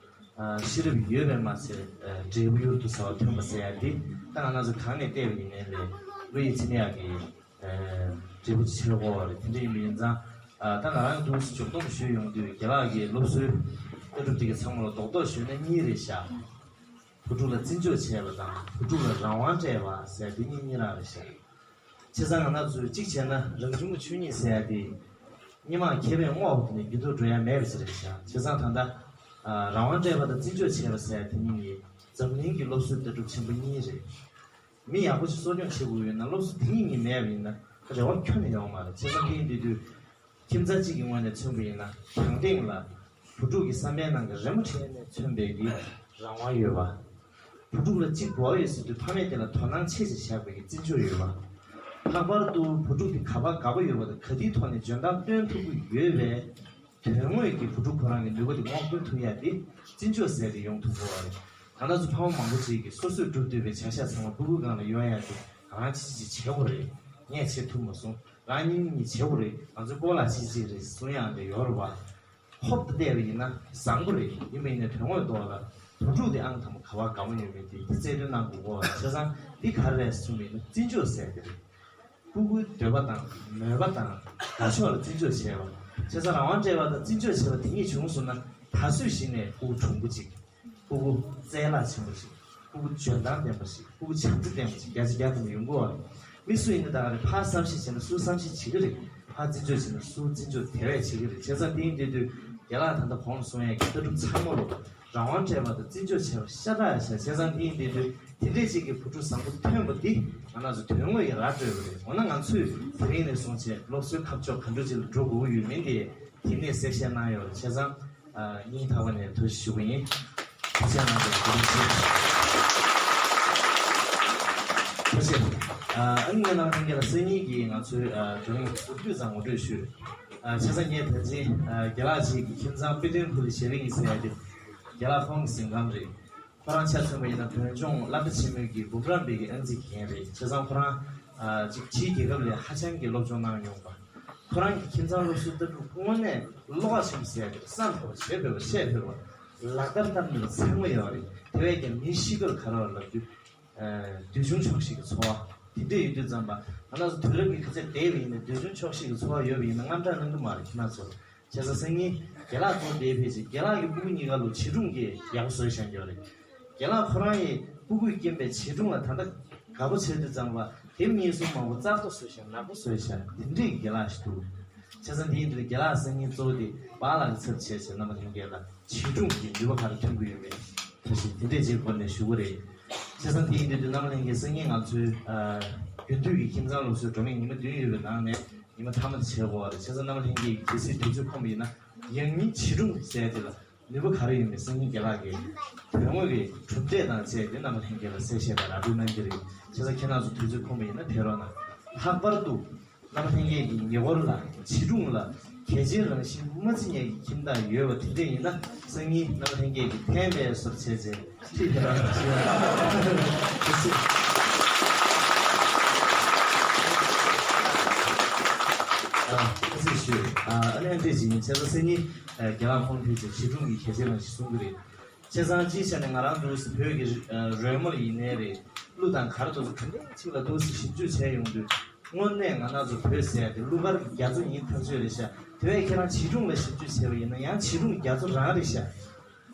ཨ། ཤེས་རབ་ཡོད་པས་མ་ཚད། ཨ། འབྲས་བུ་གཡུར་དུ་ཟ་བ་ཐོན་པ་ཟེར་ཡ་འདི་ད་ང་རང་ཚོ་གང་ནས་བལྟས་པ་ཡིན་ནའི་ལས་བློ་ཡིད་ཚིམ་ཡག་གི། ཨ། འབྲས་བུ་ཅིག་ཕྱིར་འོང་བ་རེད། དེ་འདྲ་ཡིན་པ་ཡིན་ཙང་། ཨ། ད་ང་རང་འདུག་སེ་མཇུག་སྡོམ་ཞུས་ཡོང་དུས་རྒན་ལགས་ཀྱིས་སློབ་གསོའི་ལྟ་གྲུབ་དེ་གའི་ཚང་མ་ལ་རྡོག་རྡོག་ཞུས་ན་གཉིས་རེད་ཤག་བུ་ཕྲུག་ལ་བརྩི་འཇོག་བྱས་པ་དང་བུ་ཕྲུག་ལ་རང་དབང་སྤྲད་པ་ཟེར་དེ་གཉིས་གཉིས་རང་རེད་ཤག་བྱས་ཙང་ང་རང་ཚོས་གཅིག་བྱས་ན་རང་བྱུང་གི་ཆོས་ཉིད་ཟེར་ཡ་དེ་སྔོན་མ་མཁས་པས་བསྔོགས་པ་དེ་ནས་འགྱུར་ལྡོག་འགྲོ་ཡ་མེད་པ་ཞིག་རེད་ཤག་བྱས་ཙང་ད་ལྟ། ཨ། རང་དབང་སྤྲད་པ་དང་བརྩི་འཇོག་བྱས་པ་ཟེར་ཡ་དེ་གཉིས་ནི་འཛམ་གླིང་གི་སློབ་གསོའི་ལྟ་གྲུབ་ཆེན་པོ་གཉིས་རེད། མི་ཡག་པོ་ཞིག་གསོ་སྐྱོང་བྱེད་དགོས་ཡོད་ན་སློབ་གསོ་དེ་གཉིས་གཉིས་མེད་པ་ཡིན་ན་རེ་བ་ཁྱོན་ནས་ཡོང་མ་རེད། བྱས་ཙང་དེ་ཡིན་དུས་དུས་ཁྱིམ་ཚང་གཅིག་གི་ངོས་ནས་མཚོན་པ་ཡིན་ན་གྱང་སྟེང་ལ་བུ་ཕྲུག་གི་བསམ་པའི་ནང་གི་རི་མོ་བྲིས་ནས་མཚོན་པའི་གི་རང་དབང་ཡོད་པ། བུ་ཕྲུག་ལ་གཅིག་དགོས་ཡོད་ཟེར་དུས་ཕ་མས་དེ་ལ་དོ་སྣང་ཆེ་ཆེ་བཞག་པའི་གི་བརྩི་འཇོག་ཡོད་པ། ལྷག་པར་དུ་བུ་ཕྲུག་དེ་ག་པར་དགའ་པོ་ཡོད་པ་དང་ག་དེའི་ཐོག་ནས་འཇོན་ཐང་སྟོན་ཐུབ་ཀྱི་ཡོད་པའི་དོན་དངོས་ཀྱི་བུ་ཕྲུག་ཁོ་རང་གི་ནུས་པ་དེ་སྔོག་འདོན་ཐུབ་ཡ་དེ་བརྩི་འཇོག་ཟེར་དེ་ཡོང་ཐུབ་དགོས་པ་རེད། ད་ལྟ་ཚོ་ཕ་མ་མང་པོ་ཅིག་གིས་སོ་སོས་བསྒྲུབས་བསྡད་པའི་བྱ་གཞག་ཚང་མ་སྤུ་གུའི་སྒང་ལ་གཡོལ་ཡ་དེ་ང་རང་ཅི་ཅི་ཅི་བྱེད་དགོས་རེད། ངས་བྱེད་ཐུབ་མ་སོང་། རང་ཉིད་གཉིས་བྱེད་དགོས་རེད། ང་ཚོའི་སྤོ་ལགས་ཅི་ཅི་རེད་གསུང་ཡ་འདི་ཡོད་རེད་བ། ཧོབ་ཏེ་བལྟས་པ་ཡིན་ན་བཟང་པོ་རེད། ཡིན་པ་ཡིན་ནའི་དོན་དངོས་ཐོག་ལ་བུ་ཕྲུག་དེ་ཨང་དང་པོ་ག་པར་དགའ་པོ་ཡོད་མེད་དེ་དེ་རྩལ་འདོན་གནང་དགོས་གོ། བྱས་ཙང་འདི་ག་རེ་རེད་གསུངས་པ་ཡིན་ན་བརྩི་འཇོག་ཟེར་དེ་རེད། སྤུ་གུའི་འདོད་པ་དང་མོས་པ་དང་དགའ་ཕྱོགས་ལ་བརྩི་འཇོག་བྱས་པ། བྱས་ཙང་རང་དབང་སྤྲད་པ་དང་བརྩི་འཇོག་བྱས་པ་དེ་གཉིས་བྱུང་སོང་ན་ད་གཟོད་གཞི་ནས་སྤུ་གུ་གྲུང་པོ་ཅིག་སྤུ་གུ་རྩལ་ལག་ཆེན་པོ་ཞིག་སྤུ་གུ་འཇོན་ཐང་ལྡན་པ་ཞིག་སྤུ་གུ་བྱམས་བརྩེ་ལྡན་པ་ཞིག་རྒྱ་ཆེ་རྒྱ་ཐམ་ཡོང་གི་ཡོད་རེད། མི་སུ་ཡིན་ན་ད་ག་རེད། ཕར་བསམ་ཤེས་བྱས་ན་སུ་བསམ་ཤེས་བྱེད་ཀྱི་རེད། ཕར་བརྩི་འཇོག་བྱས་ན་སུ་བརྩི་འཇོག་དེ་བས་བྱེད་ཀྱི་རེད། བྱས་ཙང་དེ་ཡིན་དུས་དུས་རྒན་ལགས་ད་ལྟ་གོང་ལ་གསུངས་ཡས་ཀྱི་ལྟ་གྲུབ་ཚང་མ་ལོ་རང་དབང་སྤྲད་པ་དང་བརྩི་འཇོག་བྱས་པ་ཤ་སྟག་ཡ་ཤ། བྱས་ཙང་དེ་ཡིན་དུས་དུས་དེ་འདྲས་ཅིག་གི་བུ་ཕྲུག་བཟང་པོ་ཐོན་པ་འདི་ང་རང་ཚོ་དོན་དངོས་ཀྱི་ར་སྤྲོད་པ་རེད། འོ་ན་ང་ཚོས་དེ་རིང་ནས་བཟུང་བྱས་སློབ་གསོའི་ཁ་ཕྱོགས་ག་འདྲ་ཅིག་ལ་འགྲོ་དགོས་ཀྱི་ཡོད་མེད་དེ་དེ་ནས་གསལ་བཤད་གནང་ཡོད་རེད། བྱས་ཙང་། སྙིང་ཐག་པ་ནས་ཐུགས་རྗེ་ཞུ་གི་ཡིན། ཐུགས་རྗེ་གནང་དང་གོ་རིམ་ཆེ། ཐུགས་རྗེ། ཨ་ནི་ངས་ནང་ཐེངས་ཀྱི་ལ་སང་ཉིན་གྱི་ང་ཚོའི་བགྲོ་གླེང་ཟུར་དུས་ཙང་ངོ་སྤྲོད་ཞུས། བྱས་ཙང་ངས་ད་ཅི་རྒན་ལགས་ཅིག་གི་ཁྱིམ་ཚང་དཔེ་སྟོན་ཁུལ་ལ་ཞེ་བའི་ཡིན་ཟེར་ཡ་དེ་རྒན་ལགས་ཁོང་གི་གཟིམ་ཁང་རེད། ཁོ་རང་ཆ་མཚོན་པ་ཡིན་ན་བོད་ལྗོངས་སློབ་གྲྭ་ཆེན་མོའི་གི་འབུམ་རམས་པའི་གི་ཨང་རྩིས་ཀྱི་འགན་རེད། བྱས་ཙང་ཁོ་རང་ཨ་ཅིག་ཕྱིའི་རྒྱལ་ཁབ་ལ་ཧ་ཅང་གི་སློབ་སྦྱོང་གནང་མྱོང་བ། ཁོ་རང་གི་ཁྱིམ་ཚང་སློབ་གསོའི་ལྟ་གྲུབ་དངོས་གནས་བློ་ཁ་ཆེན་པོ་ཟེར་ཡ་དེ་བསམ་ཕོད་པ་བྱེད་ཕོད་པ་བཤད་ཕོད་པ་ལག་བསྟར་བསྟར་ནུས་པ་ཚང་མ་ཡོད་རེད། དེ་བས་ཀྱང་མི་ཤི་དགོས་ག་རེ་བ་ལབ་རྒྱུ། འདོད་ཆུང་ཆོག་ཤེས་ཀྱི་ཚོར་བ་དེ་འདྲས་ཡོད་དུས་ཙམ་པ་ང་རང་ཚོ་དུས་རབས་ཀྱི་ཁ་ཆད་བསྡད་པ་ཡིན་ན་འདོད་ཆུང་ཆོག་ཤེས་ཀྱི་ཚོར་བ་ཡོད་པ་ཡིན་ན་དངངས་སྐྲག་གནང་གི་མ་རེད་ཁྱེད་རང་ཚོར། བྱས་ཙང་སང་ཉིན་རྒན་ལགས་ཚོ་དེའི་ཕལ་ཆེར་རྒན་ལགས་ཀྱི་སྤུ་གུ་གཉིས་ཀ་ལོ་བྱིས་སྒྲུང་གི་ཡག་པོ་བཟོས་བཞག་ཡོད་རེད། རྒན་ལགས་ཁོ་རང་ཡི་སྤུ་གུས་རྐྱེན་པས་བྱིས་སྒྲུང་ལ་ད་ལྟ་དགའ་པོ་བྱས་དུས་ཙམ་པ་དེབ་གཉིས་གསུམ་མང་པོ་རྩ་གཏོར་བཟོས་བཞག་ནག་པོ་བཟོས་བཞག་དེ་འདྲས་ཀྱི་རྒན་ལགས་ཤིག་འདུག་བྱས་ཙང་དེ་ཡིན་དུས་རྒན་ལགས་སང་ཉིན་གཙོ་བོ་དེ་པཱ་ལགས་ཀྱི་ཚབ་བྱས་བྱས་རྣམ་པ་ལྷན་རྒྱས་ལ་བྱིས་སྒྲུང་གི་ནུས་པ་ག་རེ་ཐོན་གྱི་ཡོད་མེད་ཐུགས་བཞེས་དེ་འདྲས་ཅིག་སྐོར་ནས་ཞུ་གི་རེད། བྱས་ཙང་དེ་ཡིན་དུས་དུས་རྣམ་པ་ལྷན་རྒྱས་སང་ཉིན་ང་ཚོའི་རྒྱུན་མཐུད་ཀྱི་ཁྱིམ་ཚང་སློབ་གསོའི་བགྲོ་གླེང་ཉི་མ་བདུན་ཡོད་པའི་ནང་ནས་ཉི་མ་མཐའ་མ་དེ་བྱེད་དགོས་པ་རེད། བྱས་ཙང་རྣམ་པ་ལྷན་རྒྱས་ཀྱིས་གལ་སྲིད་དུས་ཚོད་ཁོམ་པ་ཡིན་ན་ཡང་སྙིང་བྱིས་སྒྲུང་ཟེར་དེ་ལ་ནུས་པ་ག་རེ་ཡོད་མེད་སང་ཉིན་རྒན་ལགས་ཀྱིས་དོན་དངོས་ཀྱི་གྲུབ་འབྲས་དང་བཅས་ཏེ་རྣམ་པ་ལྷན་རྒྱས་ལ་གསལ་བཤད་དང་ར་སྤྲོད་གནང་གི་རེད། བྱས་ཙང་ཁྱེད་རང་ཚོ་དུས་ཚོད་ཁོམ་པ་ཡིན་ན་ཕེབས་རོགས་གནང་། ལྷག་པར་དུ་རྣམ་པ་ལྷན་རྒྱས་ཀྱི་ཉེ་འཁོར་ལ་བྱིས་སྒྲུང་ལ་གལ་ཆེའི་རང་བཞིན་མ་བརྩི་མཁན་གྱི་ཁྱིམ་བདག་ཡོད་པ་དེ་འདྲས་ཡིན་ན་སང་ཉིན་རྣམ་པ་ལྷན་རྒྱས་ཀྱིས་འཐེན་པའི་སོར་བྱས་རྗེས་ཁྲིད་དེ་རང་ཞུ་ཡ། ཨ་ཨ་ཙི་ཞུ། ཨ་ཨ་ནི་ཨ་འདྲས་ཅིག་ཡིན། བྱས་ཙང་སང་ཉིན་རྒན་ལགས་ཁོང་ཕེབས་ཚེ་བྱིས་སྒྲུང་གི་གལ་ཆེ་རང་ཞིག་གསུང་གི་རེད། བྱས་ཙང་སྤྱིའི་ཆ་ནས་ང་རང་འདུག་སེ་བོད་ཀྱི་རོལ་མོ་ལ་ཡིན་ནའི་རེད། གླུ་དང་ག་རེ་འདུག་སེ་ག་འདྲས་ཅིག་ལ་འདུག་སེ་ཞིབ་འཇུག་བྱས་ཡོང་དུས་དངོས་གནས་ང་རང་ཚོ་བོད་ཟེར་ཡ་དེ་གླུ་གར་རྒྱ་མཚོ་ཡིན་ཐག་ཆོད་རེད་ཤག་དེ་བས་ཁྱེད་རང་བྱིས་སྒྲུང་ལ་ཞིབ་འཇུག་བྱས་པ་ཡིན་ན་ཡང་བྱིས་སྒྲུང་རྒྱ་མཚོ་རང་རེད་ཤག་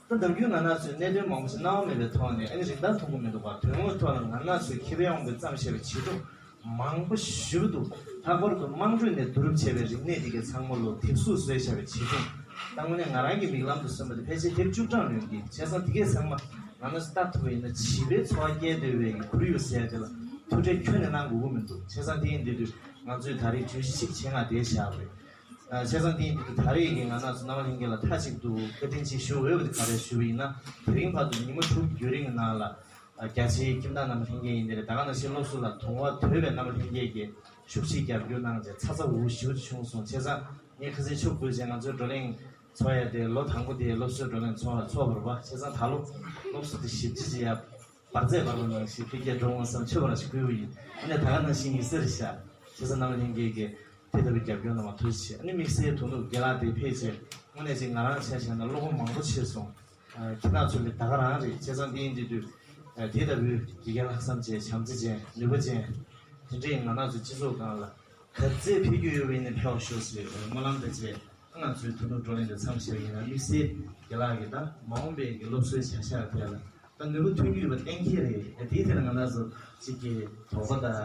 ད་ནམ་རྒྱུན་ང་རང་ཚོས་གནད་དོན་མང་པོ་ཞིག་སྣང་བ་མེད་པའི་ཐོག་ནས་ཨ་ནི་རིན་ཐང་མཐོང་གི་མི་འདུག་པ། དོན་དངོས་ཐོག་ལ་ང་རང་ཚོས་འཁྱེར་ཡོང་གི་བརྩམས་བཞག་པའི་བྱིས་སྒྲུང་མང་པོ་ཞེ་པོ་འདུག་ལྷག་པར་དུ་དམངས་ཁྲོད་ནས་བསྡུ་རུབ་བྱས་པའི་རིག་གནས་དེ་གའི་ཚང་མ་ལོ་དེབ་གཟུགས་བཟོས་བཞག་པའི་བྱིས་སྒྲུང་། ད་དངོས་གནས་ང་རང་གི་མིག་ལམ་དུ་སོན་པ་དེ་ཕལ་ཆེར་དེབ་བཅུ་གྲངས་ལོན་གྱི། བྱས་ཙང་དེ་གའི་ཚང་མ་ང་རང་ཚོས་ལྟ་ཐུབ་པ་ཡིན་ན་བྱིས་པའི་འཚོ་བ་སྐྱེལ་སྡོད་པའི་ཁོར་ཡུག་ཟེར་ཡ་དེ་ལ་ཐུགས་ཁྲལ་ཁྱོན་ནས་གནང་དགོས་ཀྱི་མི་འདུག་བྱས་ཙང་དེ་ཡིན་དུས་དུས་ང་ཚོས་ད་རེས་བརྗོད་གཞི་གཅིག་བྱེད་ང་དེ་བཞག་པ་རེད། ཨ་བྱས་ཙང་དེ་ཡིན་དུས་ད་རེས་ཀྱི་ང་རང་ཚོ་རྣམ་པ་ལྷན་རྒྱས་ལ་མཐའ་གཅིག་ཏུ་བཀའ་དྲིན་ཆེ་ཞུ་འོས་པ་དེ་ག་རེ་ཞུ་བ་ཡིན་ན། དེ་རིང་བར་དུ་ཉི་མ་དྲུག་གི་རྒྱུན་རིང་གི་ནང་ལ་ཨ་རྒྱ་ཆེའི་ཁྱིམ་བདག་རྣམ་པ་ལྷན་རྒྱས་ཡིན་དེ་རེད། ད་ག་ནང་བཞིན་སློབ་གསོ་ལ་དུང་བ་དོད་པའི་རྣམ་པ་ལྷན་རྒྱས་ཀྱིས་ཤུགས་ཆེའི་རྒྱབ་སྐྱོར་གནང་བྱས་ཚ་ཚ་འུར་འུར་ཞེ་པོ་ཅིག་བྱུང་སོང་། བྱས་ཙང་ངས་ཁ་སང་ཆུ་བོ་བརྒྱུད་བྱས་ང་ཚོའི་བགྲོ་གླེང་ཚོགས་ཡ་དེ་ལོ་དང་པོ་དེ་སློབ་གསོའི་བགྲོ་གླེང་ཚོགས་ཚོགས་པ་རེད་པ། བྱས་ཙང་ད་ལོ་སློབ་གསོ་དེ་ཞིབ་ཕྲ་ཅིག་ཡ། འབར་རྫས་འབར་བ་ནང་བཞིན་འཕེལ་རྒྱས་འགྲོ་འོང་བསམ་ཆོས་པ་རང་ཞིག་བསྐུལ་བ་ཡིན། ཨ་ནི་ད་ག་ནང་བཞིན་ཡིན་ས་རེད་ཤག་བྱས་ཙང་རྣམ་པ་ལྷན་རྒྱས་ཀྱིས་དེ་ལྟ་བུའི་རྒྱབ་སྐྱོར་གནང་བ་ཐུགས་རྗེ་ཆེ། ཨ་ནི་དམིགས་བསལ་དོ་ནུབ་རྒན་ལགས་དེ་ཕེབས་རྗེས་དངོས་གནས་ཅིག་ང་རང་ཆ་བཞག་ན་བློ་ཁོག་མང་པོ་ཆེ་སོང་། ཨ་ཁྱེད་རང་ཚོ་ལས་ད་ག་རང་རེད། བྱས་ཙང་དེ་ཡིན་དུས་དུས་ཨ་དེ་ལྟ་བུའི་དགེ་རྒན་ལྷག་བསམ་ཅན་བྱམས་བརྩེ་ཅན་ནུས་པ་ཅན་དེ་འདྲས་ང་རང་ཚོའི་སྤྱི་ཚོགས་སྒང་ལ་ག་ཚད་འཕེལ་རྒྱུ་ཡོད་པ་ཡིན་ན་འཕེལ་བ་ཤོག་ཟེར་སྨོན་ལམ་དང་བཅས། ང་ཚོའི་དོ་ནུབ་བགྲོ་གླེང་དེ་མཚམས་བཞག་ཡིན་ན་དམིགས་བསལ་རྒན་ལགས་ཀྱིས་ད་མ་འོངས་པའི་གི་སློབ་གསོའི་བྱ་གཞག་ཐད་ལ་ད་ནུས་པ་ཐོན་གྱི་ཡོད་པ་གཏན་འཁེལ་རེད། ཡ་དེའི་ཐད་ལ་ང་རང་ཚོ་གཅིག་གི་དོགས་པ་དང་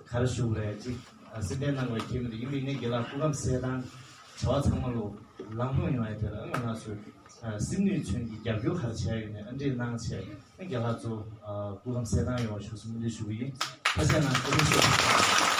ག་རེ་ཞུ་དགོས་རེད། གཅིག་སེམས་ལྡན་གནང་དགོས་ཀྱི་མི་འདུག་ཡིན་པ་ཡིན་ནའི་རྒན་ལགས་སྐུ་ཁམས་གསལ་ཐང་བྱ་བ་ཚང་མ་ལོ་ལམ་ལྷོང་ཡོང་ཡ་དེ་ལ་ང་རང་ཚོས་སེམས་ནུས་མཚོན་གྱི་རྒྱབ་སྐྱོར་ག་རེ་བྱས་ཡོད་ནས་ཨ་འདྲས་གནང་བྱས་རྒན་ལགས་ཚོ་སྐུ་ཁམས་གསལ་ཐང་ཡོང་བ་ཞུ་གསུང་འདི་ཞུ་གི་ཡིན། ཐུགས་རྗེ་གནང་། ཐུགས་རྗེ་ཆེ།